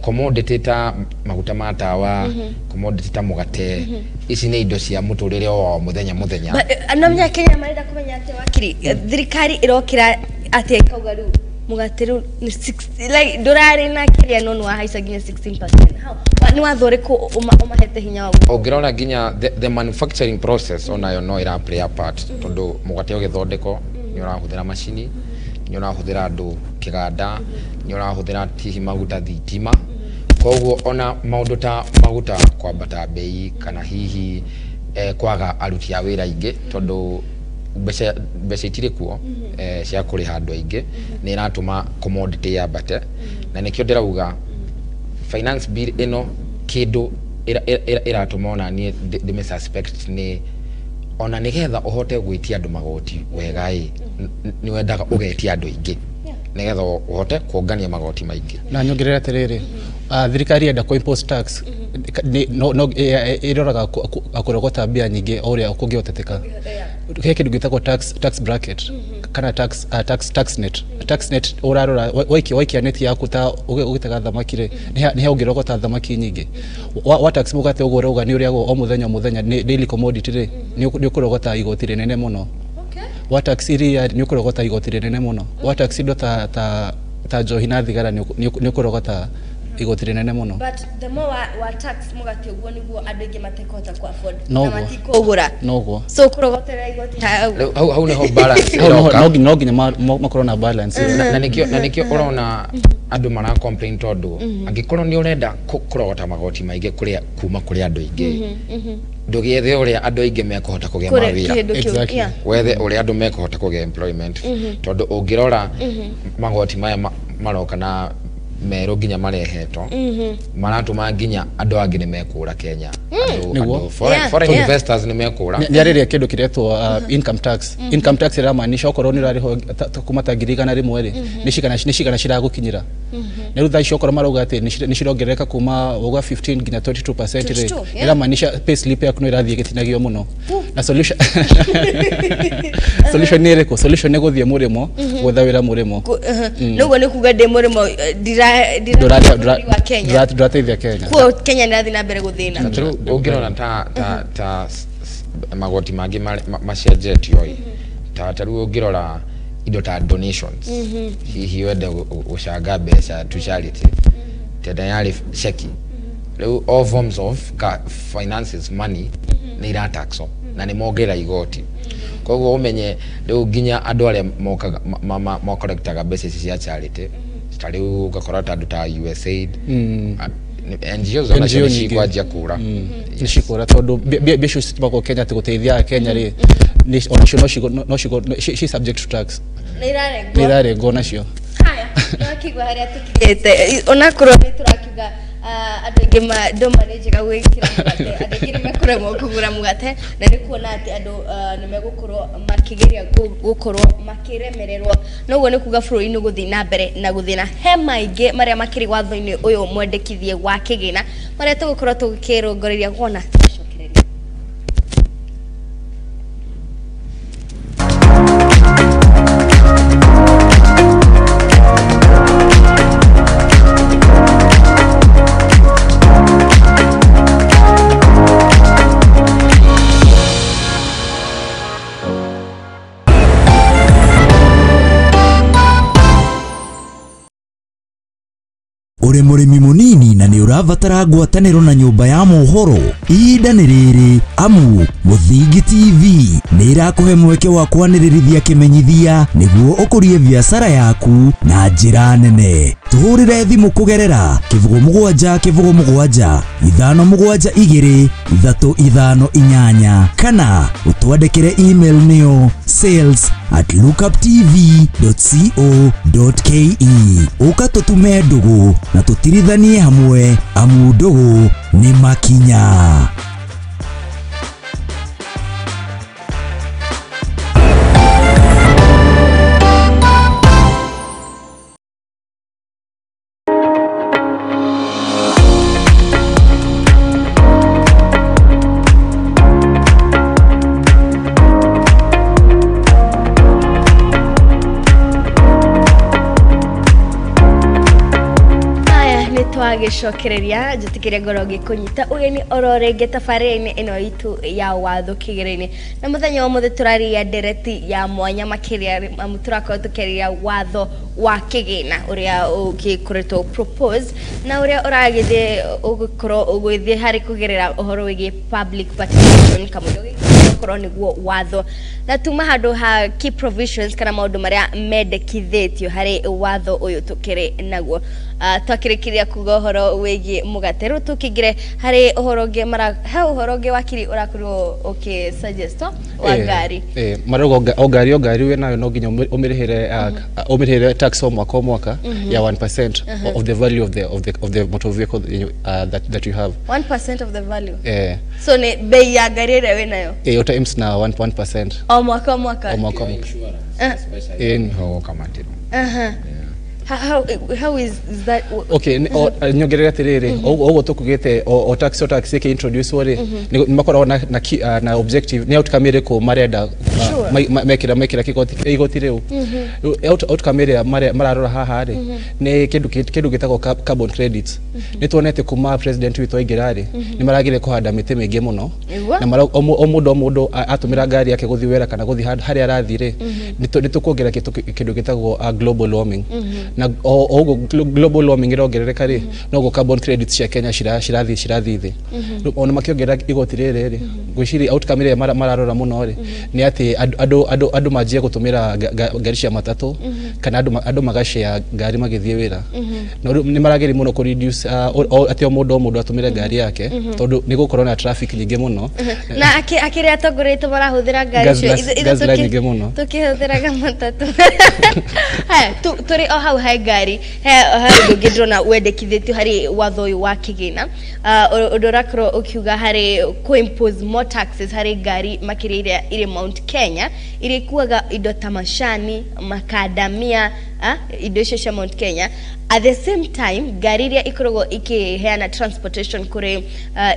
commodity ta maguta ma tawa, commodity ta mũgate, ici nĩ indo cia mũtũrĩre o mũthenya mũthenya. No menya Kenya marenda kũmenya atĩ wakiri, thirikari ĩrokĩra atĩa ĩkauga rĩu mũgate rĩu nĩ 60, like ndũrarĩ na kĩrĩa no nĩwahaica nginya 16%. Nĩ watho ũrĩkũ ũmahete hinya wa ũngĩrora nginya the manufacturing process onayo no ĩra play a part, tondũ mũgate ũgĩthondekwo nĩ ũrahũthĩra macini, nĩ ũrahũthĩra andũ kĩganda, nĩ ũrahũthĩra hihi maguta, thitima. Koguo ona maũndũ ta maguta kwambata bei kana hihi kwaga aruti a wĩra aingĩ, tondũ mbeca itirĩ kuo cia kũrĩha andũ aingĩ, nĩ ĩratũma commodity yambate. Na nĩkĩo ndĩrauga finance bill ĩno kĩndũ ĩratũma ona niĩ ndĩmĩ suspect nĩ ona nĩgetha ũhote gwĩtia andũ magoti wega ĩ, nĩ wendaga ũgetia andũ aingĩ nĩgetha ũhote kuongania magoti maingĩ. Na nyongerere atĩrĩrĩ, thirikari yenda kũ impose tax no ĩroraga kũrogota mbia nyingĩ o ũrĩa kũngĩhoteteka. He kĩndũ gĩtagwo tax bracket. kana tax tax tax net. Tax net ũrarora waikia net yaku ta ũgĩtega thamaki rĩ, nĩ he ũngĩrogota thamaki nyingĩ. Wa tax mũgate ũguo ũrauga nĩ ũrĩagwo o mũthenya o mũthenya, nĩ daily commodity rĩ, nĩ ũkũrogota igoti rĩnene mũno. Wa tax iria nĩ ũkũrogota igoti rĩnene mũno. Wa tax indo ta njohi na thigara nĩ ũkũrogota igoti rĩnene mũno. But the more wa tax mũgate ũguo nĩguo andũ aingĩ matekũhota ku afford na matikũgũra. Noguo. So kũrogotera igoti hau hau nĩho balance ĩroka. No nginya makorwo na balance. Na nĩkĩo ũrona andũ mara complain tondũ angĩkorwo nĩ ũrenda kũrogota magoti maingĩ kũrĩa kuma kũrĩ andũ aingĩ, ndũgĩethe ũrĩa andũ aingĩ mekũhota kũgĩa mawĩra. Exactly. Wethe ũrĩa andũ mekũhota kũgĩa employment, tondũ ũngĩrora magoti maya maroka na merũ nginya marehetwo maratũma nginya andũ angĩ nĩ mekũra Kenya. Andũ foreign investors nĩ mekũra. Nĩ arĩria kĩndũ kĩretwo income tax. Income tax ĩramaanisha okorwo nĩ ũrarĩhwo kuma ta 100,000 rĩ, nĩ cigana ciragũkinyĩra. Na rĩu thaa ici okorwo marauga atĩ nĩ cirongerereka kuma uga 15 nginya 22% rĩ, ĩramaanisha pay slip yaku no ĩrathiĩ ĩgĩtinagio mũno. Na solution nĩ ĩrĩkũ? Solution nĩ gũthiĩ mũrĩmo, gwetha wĩra mũrĩmo. Noguo nĩ kuga ndĩ mũrĩmo ndũrateithia Kenya. Kuo Kenya nĩ ĩrathiĩ na mbere gũthĩna. Rĩu ũngĩrora ta magoti mangĩ macenjetio ĩ, ta rĩu ũngĩrora indo ta donations, hihi wende gũcanga mbeca to charity, tene yarĩ ceki. Rĩu all forms of finances money nĩ irataxwo na nĩ mongerera igoti. Koguo ũmenye rĩu nginya andũ arĩa mokaga makorektaga mbeca ici cia charity, ta rĩu ũgakora ta andũ ta USAID, NGOs onacio nĩ cikwanjia kũra. Nĩ cikũra tondũ mbia icio citumagwo Kenya atĩ gũteithia Kenya rĩ, onacio no ci subject to tax. Nĩ irarengwo. Nĩ irarengwo nacio. Haya, nĩwakĩigua harĩa tũkinyĩte. Onakorwo nĩ tũrakiuga andũ aingĩ ndũma nĩ njega gwĩkĩra mũgate, andũ aingĩ nĩ mekũremwo kũgũra mũgate, na nĩ kuona atĩ andũ nĩ megũkorwo makĩgeria gũkorwo makĩremererwo. Noguo nĩ kuga bũrũri nĩ ũgũthiĩ na mbere na gũthĩna. He maingĩ marĩa makĩrĩ watho-inĩ ũyũ mwendekithie wa kĩgĩna marĩa tũgũkorwo tũgĩkĩrũngũrĩria kuona. Uri mũrĩmi mũnini na nĩ ũrabatara ngwatanĩro na nyũmba ya mohoro, ihinda nĩ rĩrĩ amu Mũthingi TV nĩ ĩrakũhe mweke wa kwanĩrĩrithia kĩmenyithia nĩguo ũkũrie biacara yaku na njĩra nene. Tũhũrĩre thimũ kũgerera 07 07 572 358 kana ũtwandĩkĩre email nĩyo sales@lookuptv.co.ke. Ũka tũtume ndũgũ na tũtirithanie hamwe amu ndũgũ nĩ makinya. Twagicokereria njitikire ngoro ngikunyita ugeni oro ringi tabarĩra-inĩ ĩno itũ ya watho kĩgĩrĩ-inĩ, na mũthenya wa mũthĩ tũraria ndereti ya mwanya makĩria amu tũrakorwo tũkĩarĩria watho wa kĩgĩna ũrĩa ũgĩkoretwo propose na ũrĩa ũragĩthiĩ ũgĩkorwo ũgĩthiĩ harĩ kũgerera ũhoro wĩgiĩ public participation kamũira ũgĩkorwo nĩguo watho, na tuma handũ ha key provisions kana maũndũ marĩa mendekithĩtio harĩ watho ũyũ tũkĩrĩ naguo. Twakĩrĩkĩria kuga ũhoro wĩgiĩ mũgate, rĩu tũkĩingĩre harĩ ũhoro ũngĩ he ũhoro ũngĩ wakiri ũrakorirwo ũkĩ suggest wa ngari. Marauga o ngari wĩnayo no nginya ũmĩrĩhĩre tax o mwaka ya 1% of the value of the motor vehicle that you have. 1% of the value. So ni bei ya ngari ĩrĩa wĩnayo. Times na 1.1%. O mwaka o mwaka. O mwaka. Insurance especially. How is that? Okay, nyongerere atiriri, oguo tukugite o tax ĩkĩ introduce rĩ, nĩ makoragwo na objective, nĩ outcome ĩrĩkũ marenda mekĩra igoti rĩu. Outcome ĩrĩa mararora haha rĩ nĩ kĩndũ gĩtagwo carbon credits. Nĩ tuonete kuma president witũ aingĩra rĩ, nĩ maragire kũhanda mĩtĩ mĩingĩ mũno, na o mũndũ atũmĩra ngari yake gũthiĩ wĩra kana gũthiĩ harĩa arathiĩ rĩ, nĩ tũkuongerera kĩndũ gĩtagwo global warming. Na o global warming ĩrongerereka rĩ, noguo carbon credits cia Kenya cirathiĩ thĩ. Ona makĩongerera igoti rĩrĩ rĩ, ngwĩciria outcome ĩrĩa mararora mũno rĩ nĩ atĩ andũ manjie gũtũmĩra ngari cia matatũ, kana andũ magacare ngari magĩthiĩ wĩra. Na nĩ marageria mũno kũ reduce atĩ o mũndũ atũmĩre ngari yake, tondũ nĩ gũkorwo na traffic nyingĩ mũno. Na akĩrĩa atongoria aitũ marahũthĩra ngari icio, ithuĩ nyingĩ mũno tũkĩhũthĩraga matatũ. Haya, tũrĩ o hau he ngari, he ũndũ ũngĩ ndĩrona wendekithĩtio harĩ watho ũyũ wa kĩgĩna, ũndũ ũrakorwo ũkiuga harĩ kũ impose more taxes harĩ ngari makĩria iria irĩ Mount Kenya, iria ikuaga indo ta macani, makadamia, indo icio cia Mount Kenya. At the same time, ngari iria ikoragwo ikiheana transportation kũrĩ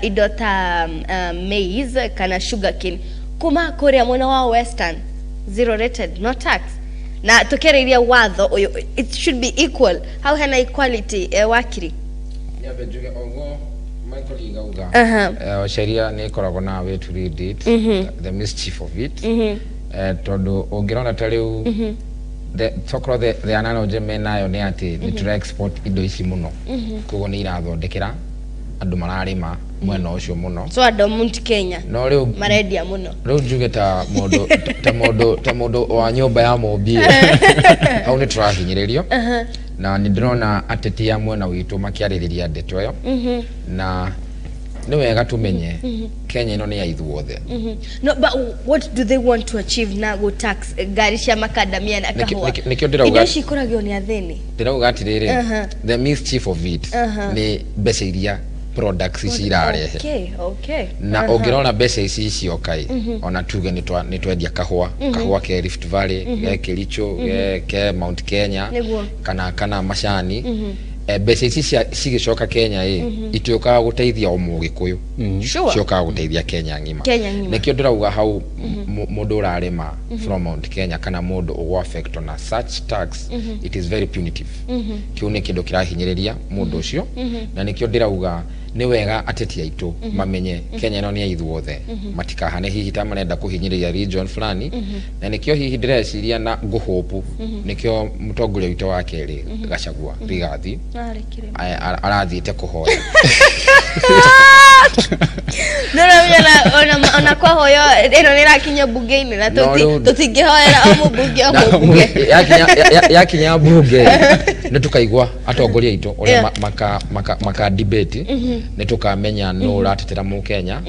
indo ta maize kana sugarcane kuma kũrĩa mwena wa Western, zero rated, no tax. Na tukereiria watho ũyũ, it should be equal. How hena equality, wakiri? Nyambe njuge oguo Michael igauga sheria nĩ ĩkoragwo na way to read it, the mischief of it. Tondũ ũngĩrona ta rĩu tokorwo the analogy menayo nĩ atĩ nĩ tũra export indo ici mũno, koguo nĩ irathondekera andũ mararĩma mwena ũcio mũno. So andũ Mount Kenya no rĩu marendia mũno. Rĩu njuge ta mũndũ wa nyũmba ya mũmbi hau nĩ tũrahinyĩrĩrio, na nĩ ndĩrona ateti a mwena witũ makĩarĩrĩria ndeto ĩyo, na nĩ wega tumenye Kenya ĩno nĩ ya ithuothe. No, but what do they want to achieve na go tax ngari cia makadamia na kahũa? Nĩkĩo ndĩrauga indo ici ikoragio nĩ athĩni. Ndĩrauga atĩrĩrĩ, the mischief of it nĩ mbeca iria products ici irarehe. Okay. Na ũngĩrora mbeca ici cioka ĩ, ona tuge nĩ twendia kahũa ke Rift Valley, ge Kericho, ke Mount Kenya, kana macani, mbeca ici cigĩcoka Kenya ĩ, ituĩkaga gũteithia o mũgĩkũyũ, ciokaga gũteithia Kenya ng'ima. Nĩkĩo ndĩrauga hau mũndũ ũrarĩma from Mount Kenya kana mũndũ ũgũ affect na such tax, it is very punitive. Kĩu nĩ kĩndũ kĩrahinyĩrĩria mũndũ ũcio, na nĩkĩo ndĩrauga nĩ wega ateti aitũ mamenye Kenya ĩno nĩ ya ithuothe, matikahane hihi ta marenda kũhinyĩrĩria region fulani. Na nĩkĩo hihi ndĩreciria na ngũhũpu, nĩkĩo mũtongoria witũ wa kerĩ Gachagua Rigathi arathiĩte kũhoya. No ona kwahoya ĩno nĩ ĩrakinya bunge-inĩ, na tũtingĩhoera o mũmbunge o mũmbunge. Yakinya bunge nĩ tũkaigua atongoria aitũ ũrĩa maka debate, nĩ tũkamenya nũ ũratetera mũkenya,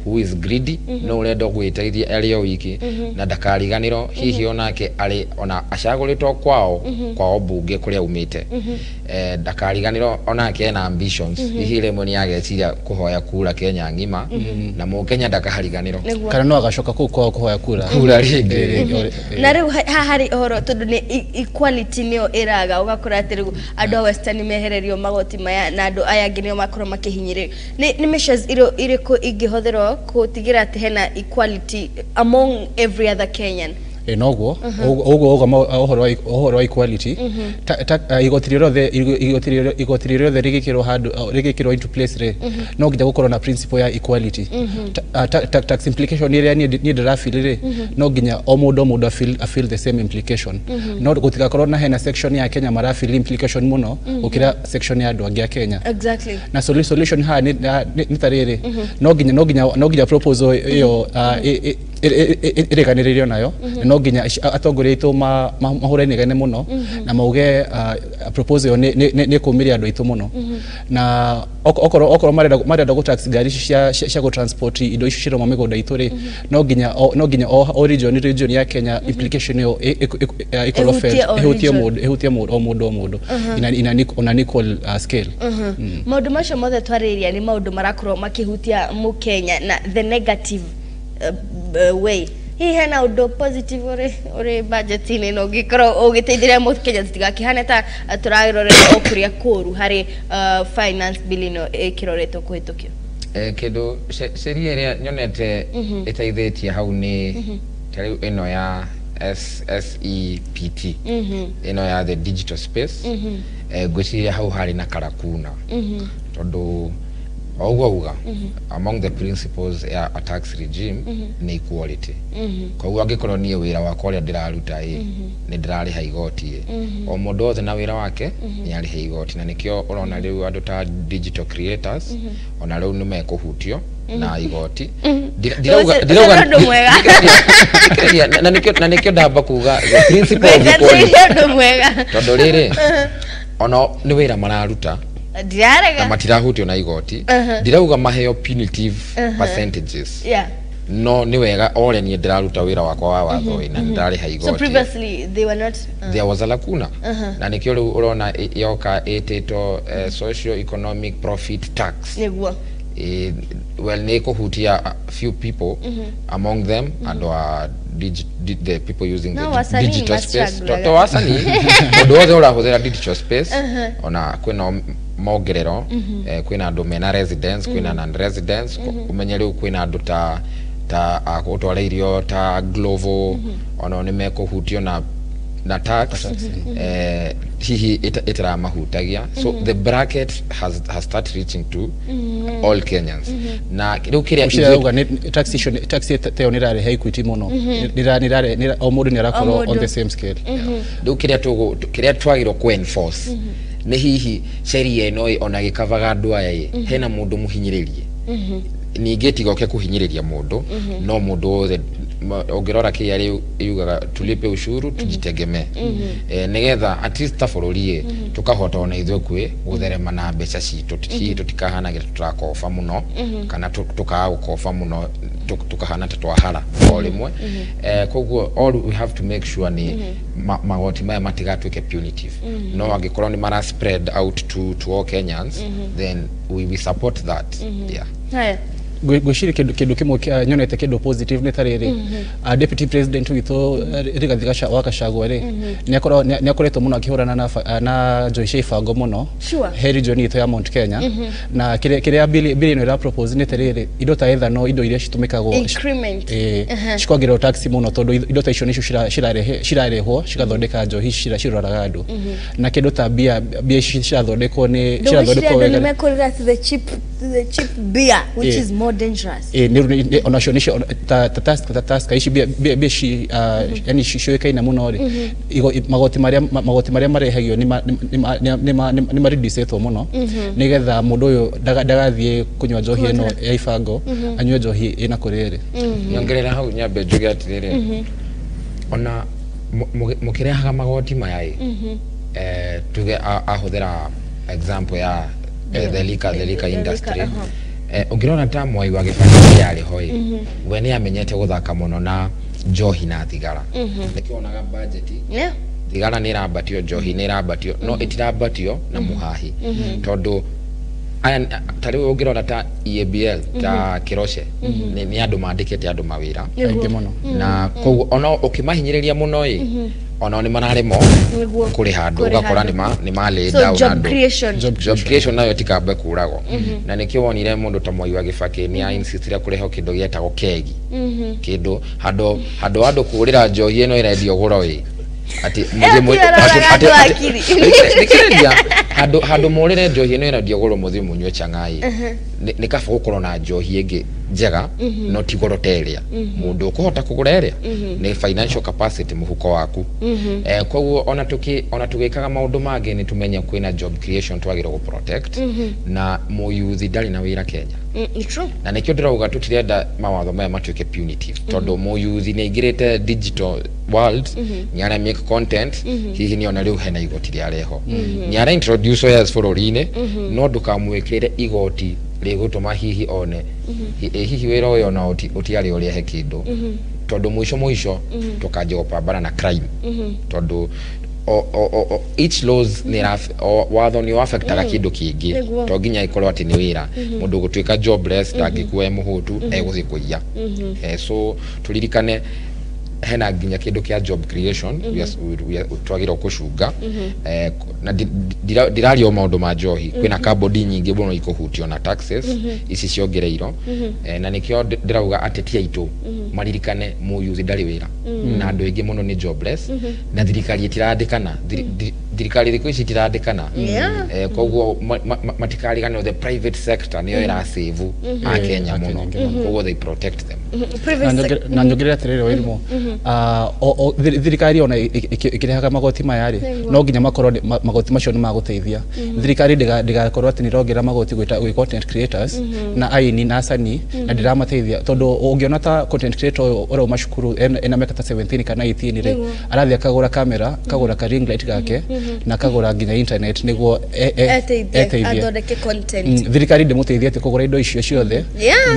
who is greedy, nũ ũrenda gwĩteithia arĩ o wiki, na ndakariganĩrwo hihi onake arĩ ona acagũrĩtwo kwao bunge kũrĩa aumĩte, ndakariganĩrwo onake ena ambitions, hihi rĩmwe nĩ ageciria kũhoya kura Kenya ng'ima, na mũkenya ndakariganĩrwo, kana no agacoka kũu kwao kũhoya kura rĩngĩ. Na rĩu haha harĩ ũhoro tondũ nĩ equality nĩyo ĩraga, ũgakora atĩ rĩu andũ a Western mehererio magoti maya na andũ aya angĩ nĩo makorwo makĩhinyĩrĩrio. Nĩ measures irĩkũ ingĩhũthĩrwo gũtigĩrĩra atĩ hena equality among every other Kenyan? Noguo ũguo ũhoro wa equality, igoti rĩothe rĩgĩkĩrwo handũ, rĩgĩkĩrwo into place rĩ, no nginya gũkorwo na principle ya equality. Tax implication ĩrĩa niĩ ndĩrafeel rĩ, no nginya o mũndũ afeel the same implication. No gũtigakorwo na hena section ya Kenya marafeel implication mũno gũkĩra section ya andũ angĩ a Kenya. Exactly. Na solution haha nĩ ta rĩrĩ, no nginya proposal ĩyo ĩrĩkanĩrĩrio nayo, no nginya atongoria aitũ mahũre inegene mũno na mauge proposal ĩyo nĩ kũmĩria andũ aitũ mũno. Na okorwo marenda gũ tax ngari ici cia gũ transport indo ici cirauma mĩgũnda itũ rĩ, no nginya o region ya Kenya implication ĩyo ĩkorwo felt, ĩhutie mũndũ o mũndũ in an equal scale. Maũndũ macio mothe twarĩrĩria nĩ maũndũ marakorwo makĩhutia mũkenya na the negative way. Hihi hena ũndũ positive ũrĩ budget-inĩ no ũngĩkorwo ũgĩteithĩrĩria mũkenya tũtigakĩhane ta tũrarorera o kũrĩa kũũru harĩ finance bill ĩno ĩkĩroretwo kũhĩtũkio? Kĩndũ sheria ĩrĩa nyonete ĩteithĩtie hau nĩ ta rĩu ĩno ya SSEPT, ĩno ya the digital space. Ngwĩciria hau harĩ na karakuna, tondũ o ũguo auga among the principles ya a tax regime nĩ equality. Koguo angĩkorwo niĩ wĩra wakwa ũrĩa ndĩraruta ĩ nĩ ndĩrarĩha igoti ĩ, o mũndũ wothe na wĩra wake nĩ arĩhe igoti. Na nĩkĩo ũrona rĩu andũ ta digital creators ona rĩu nĩ mekũhutio na igoti. Ũcio nĩ ũndũ mwega. Thikĩrĩria, na nĩkĩo ndamba kuga the principle of equality. Ngwĩciria ũndũ mwega. Tondũ rĩrĩ, ona nĩ wĩra mararuta na Ndirarega. matirahutio na igoti. Ndirauga maheo punitive percentages, no nĩ wega o ũrĩa niĩ ndĩraruta wĩra wakwa wa watho ĩ, na nĩ ndĩrarĩha So igoti. previously they were not There was a lacuna, na nĩkĩo rĩu ũrona yoka ĩtĩtwo socio economic profit tax. Well, nĩ kũhutia a few people, among them andũ a the people using No, the wasanii digital space. ma-strugglaga. To wasanii, mũndũ wothe ũrahũthĩra digital space, ona kwĩna mongerero, kwĩna andũ mena residence, kwĩna non residence. Ũmenye rĩu kwĩna andũ ta a gũtwara irio ta Glovo, ona nĩ mekũhutio na tax hihi ĩtaramahutagia. So the bracket has start reaching to all Kenyans. Na rĩu kĩrĩa Ũcio auga nĩ tax icio, tax ta ĩyo nĩ ĩrarehe equity mũno. O mũndũ nĩ arakorwo on the same scale. Rĩu kĩrĩa twagĩrĩirwo ku enforce nĩ hihi sheria ĩno ĩ, ona gĩkavaga andũ aya ĩ, hena mũndũ mũhinyĩrĩrie? Ningĩ tigoke kũhinyĩrĩria mũndũ, no mũndũ wothe ũngĩrora kĩrĩa rĩu yugaga, tulipe ushuru tujitegemee, nĩgetha at least ta bũrũri ĩ tũkahota ona ithuĩ kwĩ gũtherema na mbeca citũ. Hihi tũtikahanagĩra tũrakoba mũno kana tũkaga gũkoba mũno, tũkahana ta twahara o rĩmwe. Koguo all we have to make sure nĩ magoti maya matigatuĩke punitive, no angĩkorwo nĩ mara spread out to all Kenyans, then we support that, yeah. Haya. Ngwĩciria kĩndũ kĩmwe nyonete kĩndũ positive nĩ ta rĩrĩ, deputy president witũ, Rigathi wa Gachagua rĩ, nĩ akoretwo mũno akĩhũrana na njohi cia ibango mũno he region itũ ya Mount Kenya. Na kĩrĩa bill ĩno ĩra propose nĩ ta rĩrĩ, indo ta ethanol, indo iria citũmĩkagwo Increment. Cikongererwo tax mũno, tondũ indo ta icio nĩcio cirarehwo cigathondeka njohi ciroraga andũ. Na kĩndũ ta bia ici cirathondekwo nĩ Ndũgwĩciria cirathondekwo andũ wega. nĩmekũrĩra to the cheap beer, which is more dangerous? Ĩ, onacio nĩcio ta Tusker ici, bia ici, yani ciũĩkaine mũno rĩ, magoti marĩa marehagio nĩ mareducĩtwo mũno, nĩgetha mũndũ ũyũ ndagathiĩ kũnyua njohi ĩno ya ibango, anyue njohi ĩna kũrĩa ĩrĩ. Nyongerera hau nyambe njuge atirĩrĩ, ona mũkĩrehaga magoti maya ĩ, tuge ahũthĩra example ya the liquor The industry. liquor. Ũngĩrora ta Mwai wa Kibaki yarĩ ho ĩ, we nĩ amenyete gũthaka mũno na njohi na thigara. Nĩkĩo wonaga budget thigara nĩ ĩrambatio, njohi nĩ ĩrambatio, no ĩtirambatio na mũhahi, tondũ aya ta rĩu ũngĩrora ta EABL, ta Keroche, nĩ andũ mandĩkĩte andũ mawĩra aingĩ mũno. Na koguo ona ũkĩmahinyĩrĩria mũno ĩ, onao nĩ mararemwo kũrĩha andũ. Kũrĩha ũgakora andũ. nĩ ma lay So down job andũ. creation. Job Job creation nayo tikambe kũragwo. Na nĩkĩo wonire mũndũ ta Mwai wa Kibaki nĩ ainsistire kũrehe kĩndũ gĩetagwo kegi, kĩndũ handũ andũ kũgũrĩra njohi ĩno ĩrendio goro ĩ, atĩ mũthiĩ Ĩyo ti andũ akiri. Thikĩrĩria, handũ mũrĩre njohi ĩno ĩrendio goro, mũthiĩ mũnyue chang'ai. Nĩ kaba gũkorwo na njohi ĩngĩ njega no ti goro ta ĩrĩa mũndũ ũkũhota kũgũra, ĩrĩa nĩ financial capacity, mũhuko waku. Koguo ona tũgĩkaga maũndũ mangĩ, nĩ tũmenye kwĩna job creation twagĩrĩirwo gũ protect, na mũyuthi ndarĩ na wĩra Kenya. True. Na nĩkĩo ndĩrauga tũtirenda mawatho maya matuĩke punitive, tondũ mũyuthi nĩ aingĩrĩte digital world, nĩ ara make content, hihi nĩ ona rĩu hena igoti rĩareho, nĩ ara introduce wares bũrũri-inĩ, no ndũkamwĩkĩre igoti rĩgũtũma hihi one hihi wĩra ũyũ ona ũtiarĩ ũrehe kĩndũ, tondũ mũico mũico tũkanjia gũpambana na crime, tondũ Each laws nĩ watho nĩ affectaga kĩndũ kĩngĩ, to nginya ikorwo atĩ nĩ wĩra. Mũndũ gũtuĩka jobless ndangĩkua e mũhũtu, egũthiĩ kũiya. So tũririkane hena nginya kĩndũ kĩa job creation twagĩrĩirwo kũcunga. Na ndiraria o maũndũ ma njohi, kwĩna kambuni nyingĩ mũno ikũhutio na taxes ici ciongereirwo. Na nĩkĩo ndĩrauga ateti aitũ maririkane mũyuthi ndarĩ wĩra, na andũ aingĩ mũno nĩ jobless, na thirikari ĩtirandĩkana. Thirikari thikũ ici itirandĩkana. Koguo matikariganĩrwo the private sector nĩyo ĩrasave Akenya mũno, koguo they protect them. Na nyongerere atĩrĩrĩ, Wairimu, thirikari ona ĩkĩrehaga magoti maya rĩ, no nginya makorwo magoti macio nĩ magũteithia thirikari. Ndĩgakorwo atĩ nĩ ĩrongerera magoti gwĩ content creators na aini na asanii na ndĩramateithia, tondũ ũngĩona ta content creator ũyũ ũrauma cukuru ena mĩaka ta 17 kana 18 rĩ, arathiĩ akagũra kamera, akagũra ka ring light gake na akagũra nginya internet nĩguo eteithie, athondeke content. Thirikari ndĩmũteithie atĩ kũgũra indo icio ciothe.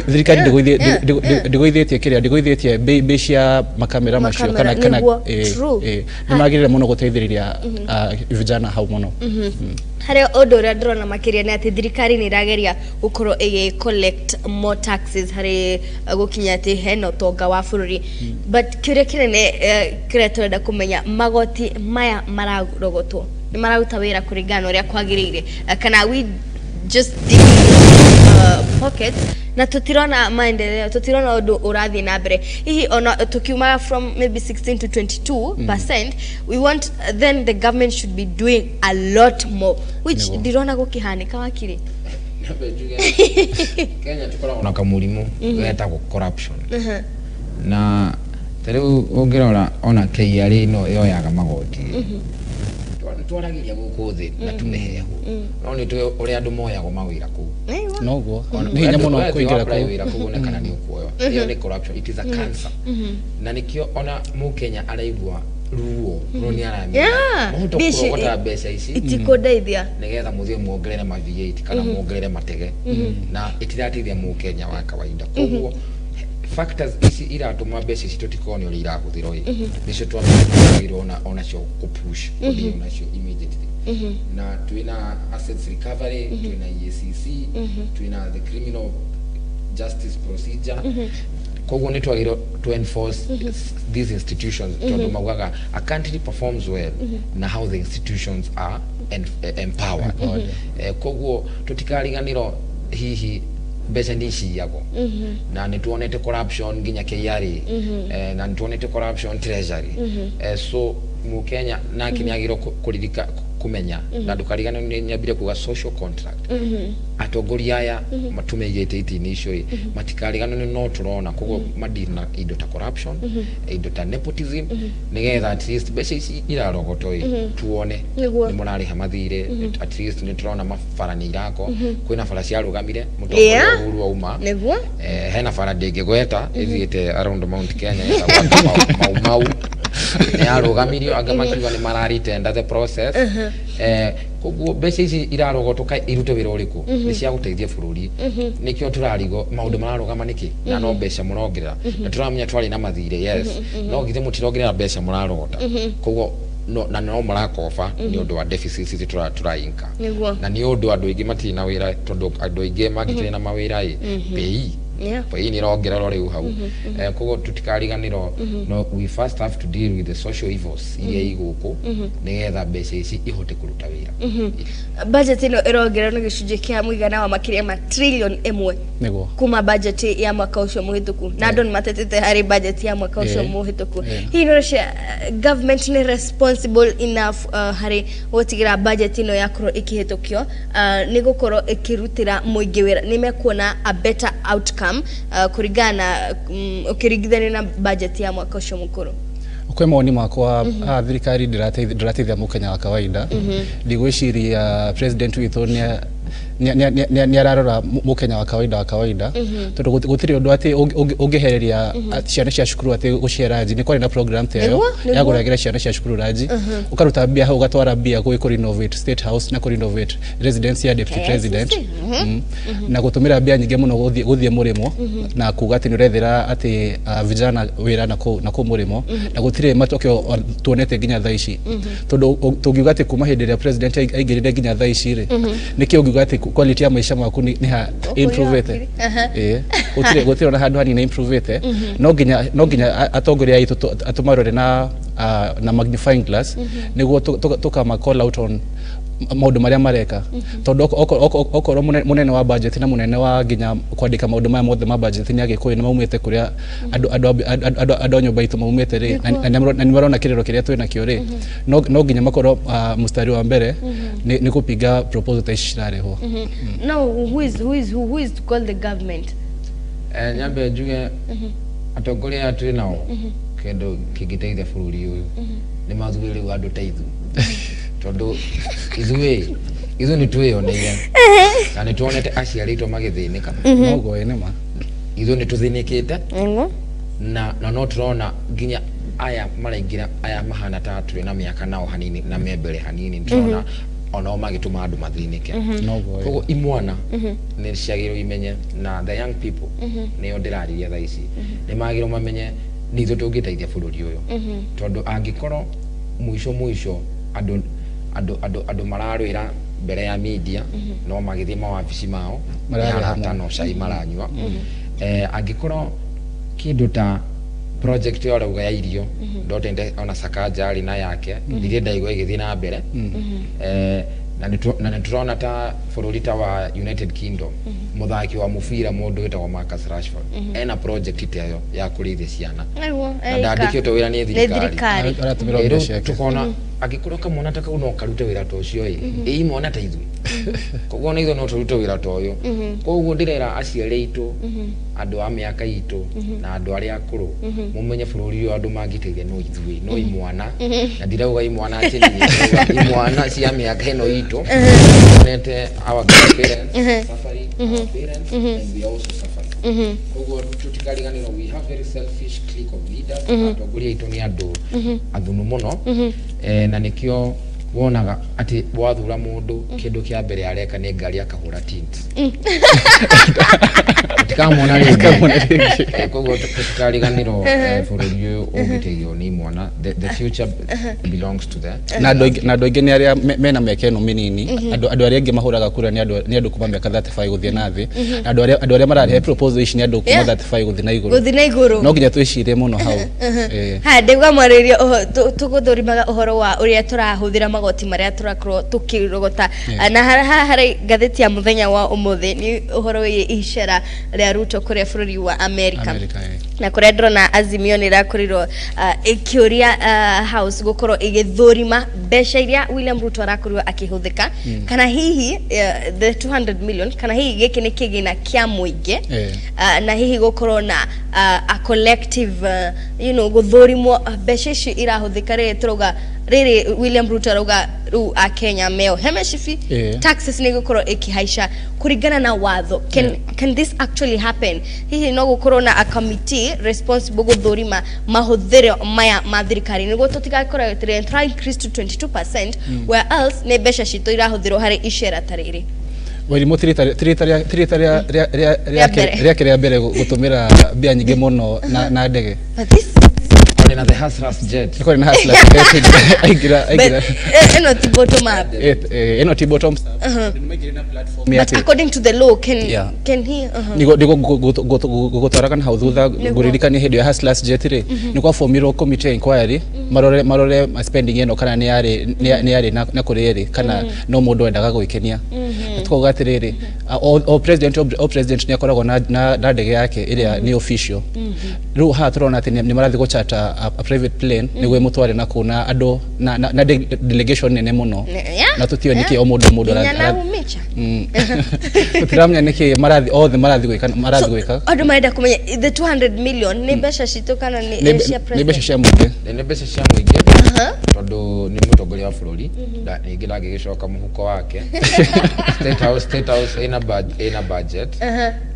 Thirikari ndĩgũithĩtie kĩrĩa, ndĩgũithĩtie bei cia makamera macio kana nĩ magĩrĩire mũno gũteithĩrĩria vijana hau mũno. Harĩa ũndũ ũrĩa ndĩrona makĩria nĩ atĩ thirikari nĩ ĩrageria gũkorwo ĩgĩ collect more taxes harĩ gũkinya atĩ hena ũtonga wa bũrũri, but kĩũria kĩnene kĩrĩa tũrenda kũmenya, magoti maya mararogotwo nĩ mararuta wĩra kũringana na ũrĩa kwagĩrĩire, kana we just digging pockets na tutirona maendeleo, tutirona ũndũ ũrathiĩ na mbere? Hihi ona tukiuma from maybe 16 to 22%, we want then the government should be doing a lot more, which ndirona gũkĩhanĩka, wakiri. Kenya tukoragwo na kamũrimũ getagwo corruption, na ta rĩu ũngĩrora ona KRA no yoyaga magoti. Twaragĩria gũkũ thĩ na tũmĩhehu, no nĩ tũĩ ũrĩa andũ moyagwo mawĩra kũu. Noguo nĩ hinya mũno kũingĩra kũu. Wĩra kũu one kana nĩ ũkuoywo. Ĩyo nĩ corruption, it is a cancer, na nĩkĩo ona mũkenya araigua ruo no nĩ aramenya mahota kũrogota mbeca ici itikũndeithia, nĩgetha mũthiĩ muongerere ma V8 kana muongerere matege, na itirateithia mũkenya wa kawaida. Koguo factors ici iratũma mbeca ici tũtikone ũrĩa irahũthĩrwo ĩ, nĩcio twagĩrĩirwo onacio kũpush, kũdeal nacio immediately. Na twĩna assets recovery, twĩna EACC, twĩna the criminal justice procedure. Koguo nĩ twagĩrĩirwo to enforce these institutions, tondũ maugaga a country performs well na how the institutions are empowered. Koguo tũtikariganĩrwo hihi mbeca nĩ iciyagwo, na nĩ tuonete corruption nginya KRA, na nĩ tuonete corruption Treasury. So mũkenya nake nĩ agĩrĩirwo kũririka kũmenya, na ndũkariganĩrwo nĩ nyambire kuga social contract. Atongoria aya matũmeigĩte itĩ-inĩ icio ĩ, matikariganĩrwo no tũrona. Koguo madeal na indo ta corruption, indo ta nepotism, nĩgetha at least mbeca ici irarogotwo ĩ, tuone nĩ mũrarĩha mathirĩ. At least nĩ tũrona mabara nĩ irakwo, kwĩna bara ciarũgamire mũtongoria Uhuru auma. Hena bara ndĩngĩgweta ĩthiĩte around Mount Kenya ĩtagwo Mau Mau, nĩ yarũgamirio, angĩ makiuga nĩ mararitenda the process. Koguo mbeca ici irarogotwo ka irute wĩra ũrĩkũ? Nĩ cia gũteithia bũrũri. Nĩkĩo tũrarigwo maũndũ mararũgama nĩkĩ, na no mbeca mũrongerera, na tũramenya twarĩ na mathirĩ, yes, no githĩ mũtirongerera mbeca mũrarogota? Koguo no, na no marakoba nĩ ũndũ wa deficits ici tũrainka, na nĩ ũndũ andũ aingĩ matirĩ na wĩra, tondũ andũ aingĩ mangĩkĩrĩ na mawĩra ĩ, pay pay nĩ ĩrongererwo rĩu hau. Koguo tũtikariganĩrwo, no we first have to deal with the social evils iria i gũkũ, nĩgetha mbeca ici ihote kũruta wĩra. Budget ĩno ĩrongererwo na gĩcunjĩ kĩa mũigana wa makĩria ma trillion 1 kuma budget ya mwaka ũcio mũhĩtũku, na andũ nĩ matetete harĩ budget ya mwaka ũcio mũhĩtũku. Hihi nĩ ũreciria government nĩ responsible enough harĩ gũtigĩra budget ĩno yakorwo ĩkĩhĩtũkio nĩ gũkorwo ĩkĩrutĩra mũingĩ wĩra, nĩ mekuona a better outcome kũringana na ũkĩringithania na budget ya mwaka ũcio mũkũrũ? Kwĩ mawoni makwa, thirikari ndĩrateithia mũkenya wa kawaida. Ndigwĩciria president witũ nĩ nĩ ararora Mũkenya wa kawaida tondũ gũtirĩ ũndũ atĩ ũngĩhereria ciana cia cukuru atĩ gũcihe ranji. Nĩ kwarĩ na program ta ĩyo ya kũrehera ciana cia cukuru ranji, ũkaruta mbia hau ũgatwara mbia gwĩ kũ renovate State House na kũ renovate residence ya deputy president, na gũtũmĩra mbia nyingĩ mũno gũthiĩ mũrĩmo na kuga atĩ nĩ ũrethera atĩ vijana wĩra na kũ mũrĩmo, na gũtirĩ matokeo tuonete nginya thaa ici. Tondũ tũngiuga atĩ kuma hĩndĩ ĩrĩa president aingĩrire nginya thaa ici rĩ, nĩkĩ ũngiuga atĩ quality ya maisha maku nĩ ha improvete? Gũtirĩ ona handũ hanini improvete. No nginya atongoria aitũ tũmarore na magnifying glass nĩguo tũkama call out on maũndũ marĩa mareka, tondũ okorwo mũnene wa budget na mũnene wa nginya kwandĩka maũndũ maya mothe ma budget nĩ Agĩkũyũ nĩ maumĩte kũrĩa andũ a nyũmba itũ maumĩte rĩ, na nĩ marona kĩrĩro kĩrĩa twĩ nakĩo rĩ, no nginya makorwo mstari wa mbere nĩ kũpinga proposal ta ici cirarehwo. Now who is to call the government? Nyambe njuge atongoria aya twĩ nao kĩndũ kĩngĩteithia bũrũri ũyũ nĩ mathure rĩu andũ ta ithuĩ, tondũ ithuĩ nĩ twĩyoneire na nĩ tuonete aciari aitũ magĩthĩnĩka. Noguo ĩ nĩma ithuĩ nĩ tũthĩnĩkĩte na no tũrona nginya aya maraingĩra aya mahana ta tũrĩ na mĩaka nao hanini na me mbere hanini, nĩ tũrona onao magĩtũma andũ mathĩnĩke. Koguo imwana nĩ ciagĩrĩirwo imenye, na the young people nĩo ndĩrarĩria thaa ici, nĩ magĩrĩirwo mamenye nĩ ithuĩ tũngĩteithia bũrũri ũyũ, tondũ angĩkorwo mũico andũ mararwĩra mbere ya media no magĩthiĩ mawabici mao arata no cai maranyua. Angĩkorwo kĩndũ ta project ĩyo arauga ya irio ndotende ona Sakaja arĩ na yake ndirĩ ndaigua ĩgĩthiĩ na mbere. Na nĩ tũrona ta bũrũri ta wa United Kingdom mũthaki wa mũbira mũndũ wĩtagwo Marcus Rashford ena project ta ĩyo ya kũrĩithia ciana na ndandĩkĩtwo wĩra nĩ thirikari. Tukona angĩkorwo kamwana ta kau no karute wĩra ta ũcio ĩ imwana ta ithuĩ, koguo na ithuĩ no tũrute wĩra ta ũyũ. Koguo ndĩrera aciari aitũ, andũ a mĩaka itũ na andũ arĩa akũrũ, mũmenye bũrũri ũyũ andũ mangĩteithia no ithuĩ, no imwana, na ndirauga imwana atĩ nĩ imwana cia mĩaka ĩno itũ tuonete our grandparents suffering, our parents, and we also suffering. Koguo tũtikariganĩrwo we have very selfish clique of leaders. Atongoria aitũ nĩ andũ athunu mũno, na nĩkĩo wonaga atĩ wathura mũndũ kĩndũ kĩa mbere areka nĩ ngari akahũra tint. Tũtikamwona rĩngĩ. Koguo tũtikariganĩrwo bũrũri ũyũ ũngĩteithio nĩ imwana. The future belongs to them. Na andũ aingĩ nĩ arĩa mena mĩaka ĩno mĩnini, andũ arĩa angĩ mahũraga kura nĩ andũ kuma mĩaka 35 gũthiĩ na thĩ, na andũ arĩa mararehe proposal ici nĩ andũ kuma 35 gũthiĩ na igũrũ. No nginya twĩcirie mũno hau. Ha ndĩgwa mwarĩrie tũgũthũrimaga ũhoro wa ũrĩa tũrahũthĩra magoti marĩa tũrakorwo tũkĩrogota, na haha harĩ ngathĩti ya mũthenya wa ũmũthĩ nĩ ũhoro wĩgiĩ icera rĩa Ruto kũrĩa bũrũri wa America, na kũrĩa ndĩrona Azimio nĩ ĩrakorirwo ĩkĩũria House gũkorwo ĩgĩthũrima mbeca iria William Ruto arakorirwo akĩhũthĩka, kana hihi the 200 million, kana hihi gĩkĩ nĩ kĩgĩna kĩa mũingĩ, na hihi gũkorwo na a collective you know gũthũrimwo mbeca ici irahũthĩka. Rĩrĩ tũrauga rĩrĩ William Ruto arauga rĩu a Kenya meo hemecibi taxes nĩ gũkorwo ĩkĩhaica kũringana na watho. Can this actually happen? Hihi no gũkorwo na a committee responsible gũthũrima mahũthĩro maya ma thirikari nĩguo tũtigakorwo tũrĩ increase to 22%, where else nĩ mbeca citũ irahũthĩrwo harĩ icera ta rĩrĩ. Wairimu ti rita rĩake rĩa mbere gũtũmĩra mbia nyingĩ mũno na ndege. Na the Hustlers jet. Niko na Hustlers jet. Aigira. Eno ti bottom up. Eno ti bottom up. Na platform. But according to the law can he Niko gũtwara kana hau thutha ngũririkanie hĩndĩ ya Hustlers jet rĩ, nĩ kwaformirwo committee inquiry marore spending ĩno kana nĩ yarĩ na kũrĩ ĩrĩ kana no mũndũ endaga gwĩkenia. Tukauga atĩrĩrĩ, o president nĩ akoragwo na ndege yake ĩrĩa nĩ official. Rĩu haha tũrona atĩ nĩ marathiĩ gũchata a private plane nĩguo ĩmũtware na kũu na andũ na delegation nene mũno, na tũtiũĩ nĩkĩ o mũndũ tũtiramenya nĩkĩ marathi othe marathiĩ gwĩka. Andũ marenda kũmenya the 200 million nĩ mbeca citũ kana nĩ cia president? Nĩ mbeca cia mũingĩ. Nĩ mbeca cia mũingĩ tondũ Tondu ni mutongoria wa bururi ningĩ ndangĩgĩcoka mũhuko wake. State House ina budget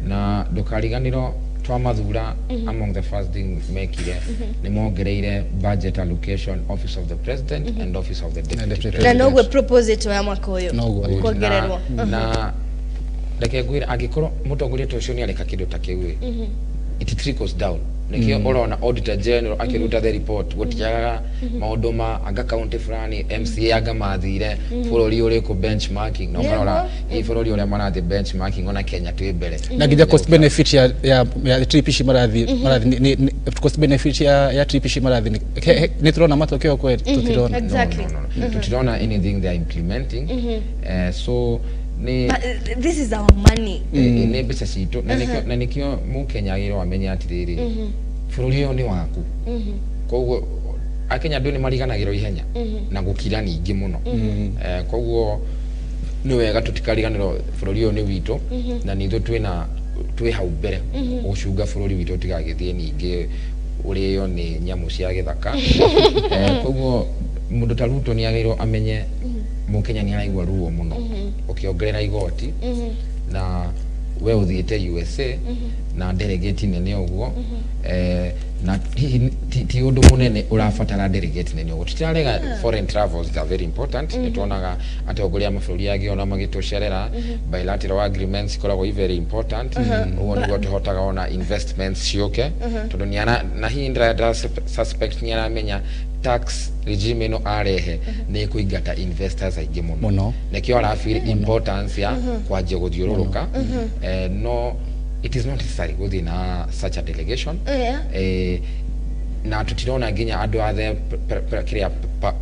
na ndũkariganĩrwo twamathura among the first thing mekire nĩ mongereire budget allocation Office of the President and Office of the Deputy President. Na noguo proposal ya mwaka ũyũ Noguo. Kuongererwo. Na reke ngwĩre angĩkorwo mũtongoria ta ũcio nĩ areka kĩndũ ta kĩu ĩ, it trickles down. Nikio ũrona Auditor General akĩruta the report gũtiagaga maũndũ ma anga county fulani MCA anga mathire bũrũri ũrĩkũ benchmarking na ũkarora hihi bũrũri ũrĩa marathiĩ benchmarking ona Kenya twĩ mbere. Na nginya cost benefit ya trip ici marathi ni cost benefit ya trip ici marathi ni turona matokeo kweli tutirona. Exactly. No. Tutirona anything they are implementing. So ni But this is our money. Nĩ mbeca citũ na nĩkĩo mũkenya agĩrĩirwo amenye atĩrĩrĩ bũrũri ũyũ nĩ waku. Koguo akenya andũ nĩ mariganagĩrwo ihenya na gũkira ningĩ mũno. Koguo nĩ wega tũtikariganĩrwo bũrũri ũyũ nĩ witũ na nĩ ithuĩ twĩ hau mbere gũcunga bũrũri witũ ũtigagĩthiĩ ningĩ ũrĩo nĩ nyamũ cia gĩthaka. Koguo mũndũ ta Ruto nĩ agĩrĩirwo amenye mũkenya nĩ araigua ruo mũno ũkĩongerera igoti na we ũthiĩte USA na delegate nene ũguo na hihi ti ũndũ mũnene ũrabatara delegate nene ũguo. Tũtirarega foreign travels are very important. Nĩ tuonaga atongoria a mabũrũri angĩ ona magĩtũcerera bilateral agreements ikoragwo i very important. Ũguo nĩguo tũhotaga ona investments ciũke tondũ nĩ na hihi ndĩra suspect nĩ aramenya tax regime ĩno arehe nĩ ĩkũingata investors aingĩ mũno. Nĩkĩo arafeel importance ya kwanjia gũthiũrũrũka. No it is not necessary gũthiĩ na such a delegation. Na tutirona nginya andũ a the kĩrĩa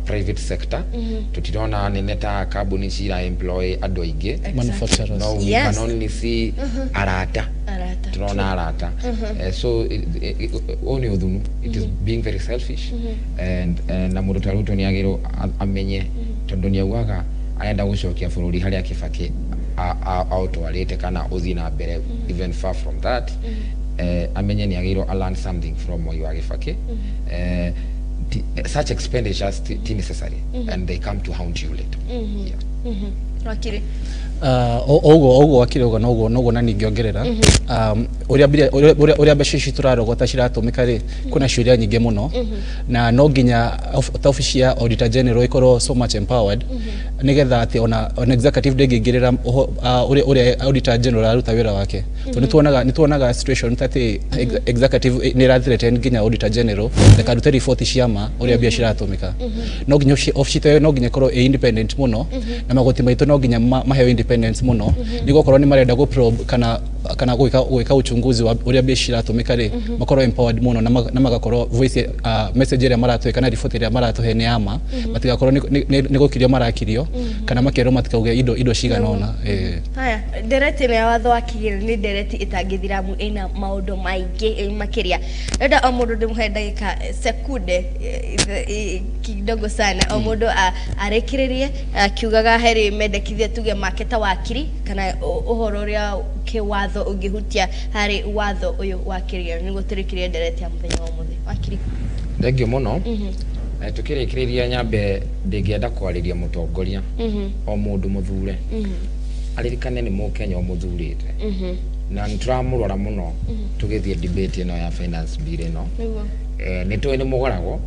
private sector tutirona nene ta kambuni cira employ andũ aingĩ. Manufacturers. No, we can only see arata. Turona arata. So ũyũ nĩ ũthunu. It is being very selfish and na mũndũ ta Ruto nĩ agĩrĩirwo amenye tondũ nĩ augaga arenda gũcokia bũrũri harĩa Kibaki aũtwarĩte kana ũthiĩ na mbere even far from that. Amenye nĩ agĩrĩirwo a learn something from Moi wa Kibaki. Such expenditures ti necessary and they come to haunt you later. Wakiri. Oguo wakiri uguo noguo na ningĩongerera ũrĩa mbeca ici tũrarogota ciratũmĩka rĩ kwĩna ciũria nyingĩ mũno na no nginya ta obici ya Auditor General ĩkorwo so much empowered nĩgetha atĩ ona executive ndĩngĩingĩrĩra ũrĩa Auditor General aruta wĩra wake. Tondũ nĩ tuonaga situation ta atĩ executive nĩ ĩrathreaten nginya Auditor General ndakarute riboti cia ma ũrĩa mbia ciratũmĩka. No nginya obici ta ĩyo no nginya ĩkorwo ĩ independent mũno na magoti maitũ no nginya maheo independence mũno nĩguo okorwo nĩ marenda gũ probe kana gwĩka uchunguzi wa ũrĩa mbia ciratũmĩka rĩ makorwo empowered mũno na magakorwo voice message ĩrĩa maratũhe kana report ĩrĩa maratũhe nĩ ya ma matigakorwo nĩ gũkirio marakirio kana makerwo matikauge indo cigana ũna. Haya, ndereti ya watho wa kĩgĩna nĩ ndereti ĩtangĩthira amu ĩna maũndũ maingĩ makĩria. Ndĩrenda o mũndũ ndĩmũhe ndagĩka sekunde kidogo sana o mũndũ arĩkĩrĩrie akiugaga harĩ mendekithia tuge make ta wakiri kana ũhoro ũrĩa kĩwatho ũngĩhutia harĩ watho ũyũ wa kĩgĩna nĩguo tũrĩkĩrie ndereti ya mũthenya wa ũmũthĩ. Wakiri. Thengiũ mũno. Tũkĩrĩkĩrĩria nyambe ndĩngĩenda kwarĩria mũtongoria o mũndũ mũthure aririkane nĩ mũkenya ũmũthurĩte na nĩ tũramũrora mũno tũgĩthiĩ debate ĩno ya finance bill ĩno. Nĩ tũĩ nĩ mũgoragwo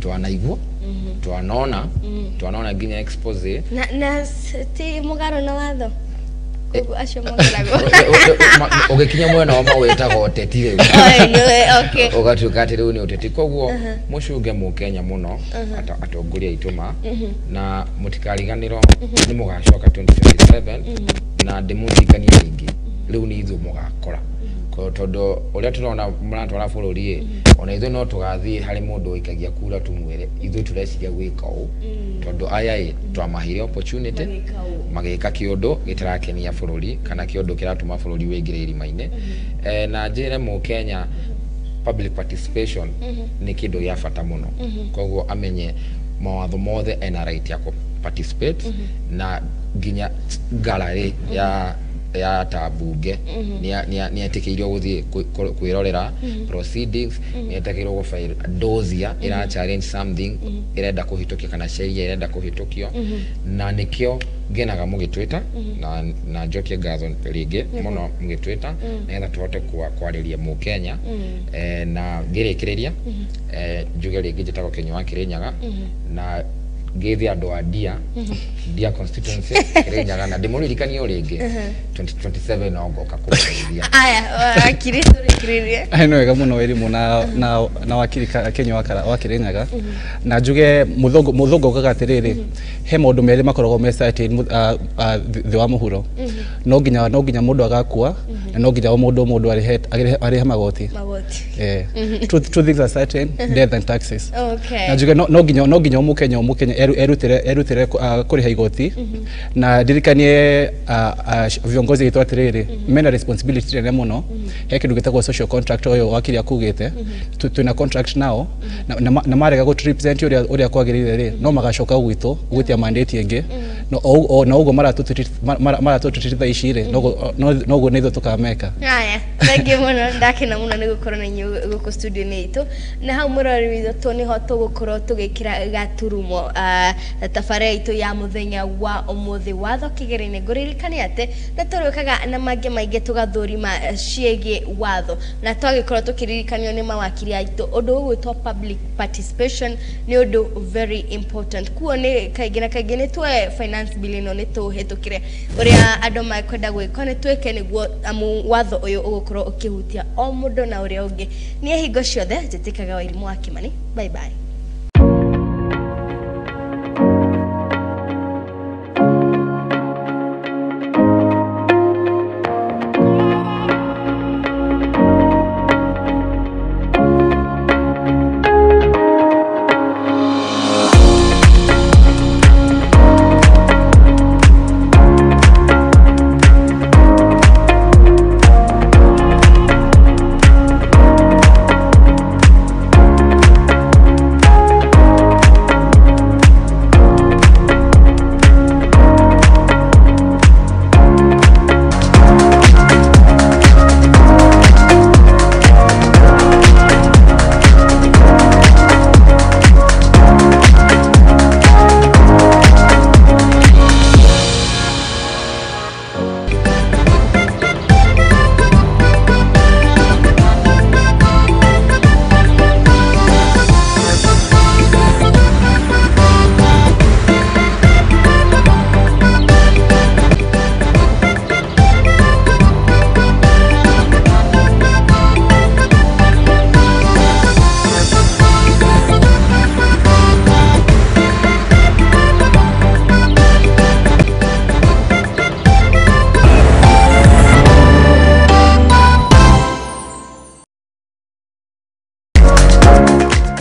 twanaigua twanona nginya expose na ti mũgaro na watho koguo acio mũgoragwo ũgĩkinya mwena wa mawĩtagwo ũteti rĩu ũgatuĩka atĩ rĩu nĩ ũteti. Koguo mũcunge mũkenya mũno atongoria aitũ ma na mũtikariganĩrwo nĩ mũgacoka 2027 na ndĩmũririkanie rĩngĩ rĩu nĩ ithuĩ mũgakora tondũ ũrĩa tũrona mũratwara bũrũri ĩ ona ithuĩ no tũgathiĩ harĩ mũndũ ũikagia kura tũmwĩre ithuĩ tũreciria gwĩka ũũ tondũ aya ĩ twamaheire opportunity magĩka kĩũndũ gĩtarakenia bũrũri kana kĩũndũ kĩratũma bũrũri wĩingĩre irima-inĩ. Na njĩre mũkenya public participation nĩ kĩndũ gĩa bata mũno koguo amenye mawatho mothe ena right ya participate na nginya gallery ya ya ta bunge nĩ etĩkĩirio gũthiĩ kwĩrorera proceedings, nĩ etĩkĩirio gũ file dossier ĩra challenge something ĩrenda kũhĩtũkio kana sheria ĩrenda kũhĩtũkio, na nĩkĩo ngenaga mũgĩtwĩta na njokie ngatho rĩngĩ mũno mũgĩtwĩta nĩgetha tũhote kwarĩria mũkenya. Na ngĩrĩkĩrĩria njuge rĩngĩ njĩtagwo Kĩnyua wa Kĩrĩnyaga na ngeithi andũ a Ndia constituency Kĩrĩnyaga, na ndĩmũririkanie o rĩngĩ 2027 no ngoka kũmũteithia. Aya, wakiri, tũrĩkĩrĩrie. Nĩ wega mũno Wairimu na wakiri Kĩnyua wa Kĩrĩnyaga, na njuge mũthũngũ augaga atĩrĩrĩ, he maũndũ merĩ makoragwo me certain thĩ wa mũhuro, no nginya mũndũ agakua na no nginya o mũndũ arĩhe magoti. Two things are certain, death and taxes. Na njuge no nginya o mũkenya erutĩre kũrĩha igoti, na ndirikanie viongozi aitũ atĩrĩrĩ, mena responsibility nene mũno. He kĩndũ gĩtagwo social contract ũyũ wakiri akugĩte, twĩna contract nao, na marega gũtũ represent ũrĩa kwagĩrĩire rĩ, no magacoka gwitũ gwĩtia mandate ĩngĩ, na ũguo maratũtreat thaa ici rĩ, noguo nĩ ithuĩ tũkameka. Haya, thengiũ mũno, ndakena mũno nĩ gũkorwo na inyuĩ gũkũ studio-inĩ itũ, na hau mũrori witũ nĩho tũgũkorwo tũgĩkĩra gaturumo tabarĩra itũ ya mũthenya wa ũmũthĩ watho kĩgĩra-inĩ. Ngũririkanie atĩ nĩ tũrĩũkaga na mangĩ maingĩ tũgathũrima ciĩgiĩ watho, na twagĩkorwo tũkĩririkanio nĩ mawakiri aitũ ũndũ ũgwĩtwo public participation nĩ ũndũ very important. Kuo nĩ kaingĩ na kaingĩ nĩ tuoe finance bill ĩno nĩ tũhĩtũkĩre ũrĩa andũ mekwenda gwĩka, nĩ twĩke nĩguo, amu watho ũyũ ũgũkorwo ũkĩhutia o mũndũ na ũrĩa ũngĩ. Niĩ hingo ciothe njĩtĩkaga Wairimu wa Kĩmani. Bye bye.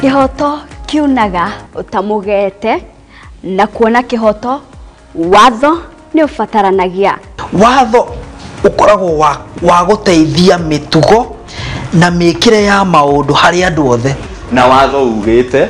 Kĩhoto kiunaga ũtamũgete, na kuona kĩhoto watho nĩ ũbataranagia. Watho ũkoragwo wa gũteithia mĩtugo na mĩkĩre ya maũndũ harĩ andũ othe, na watho ugĩte.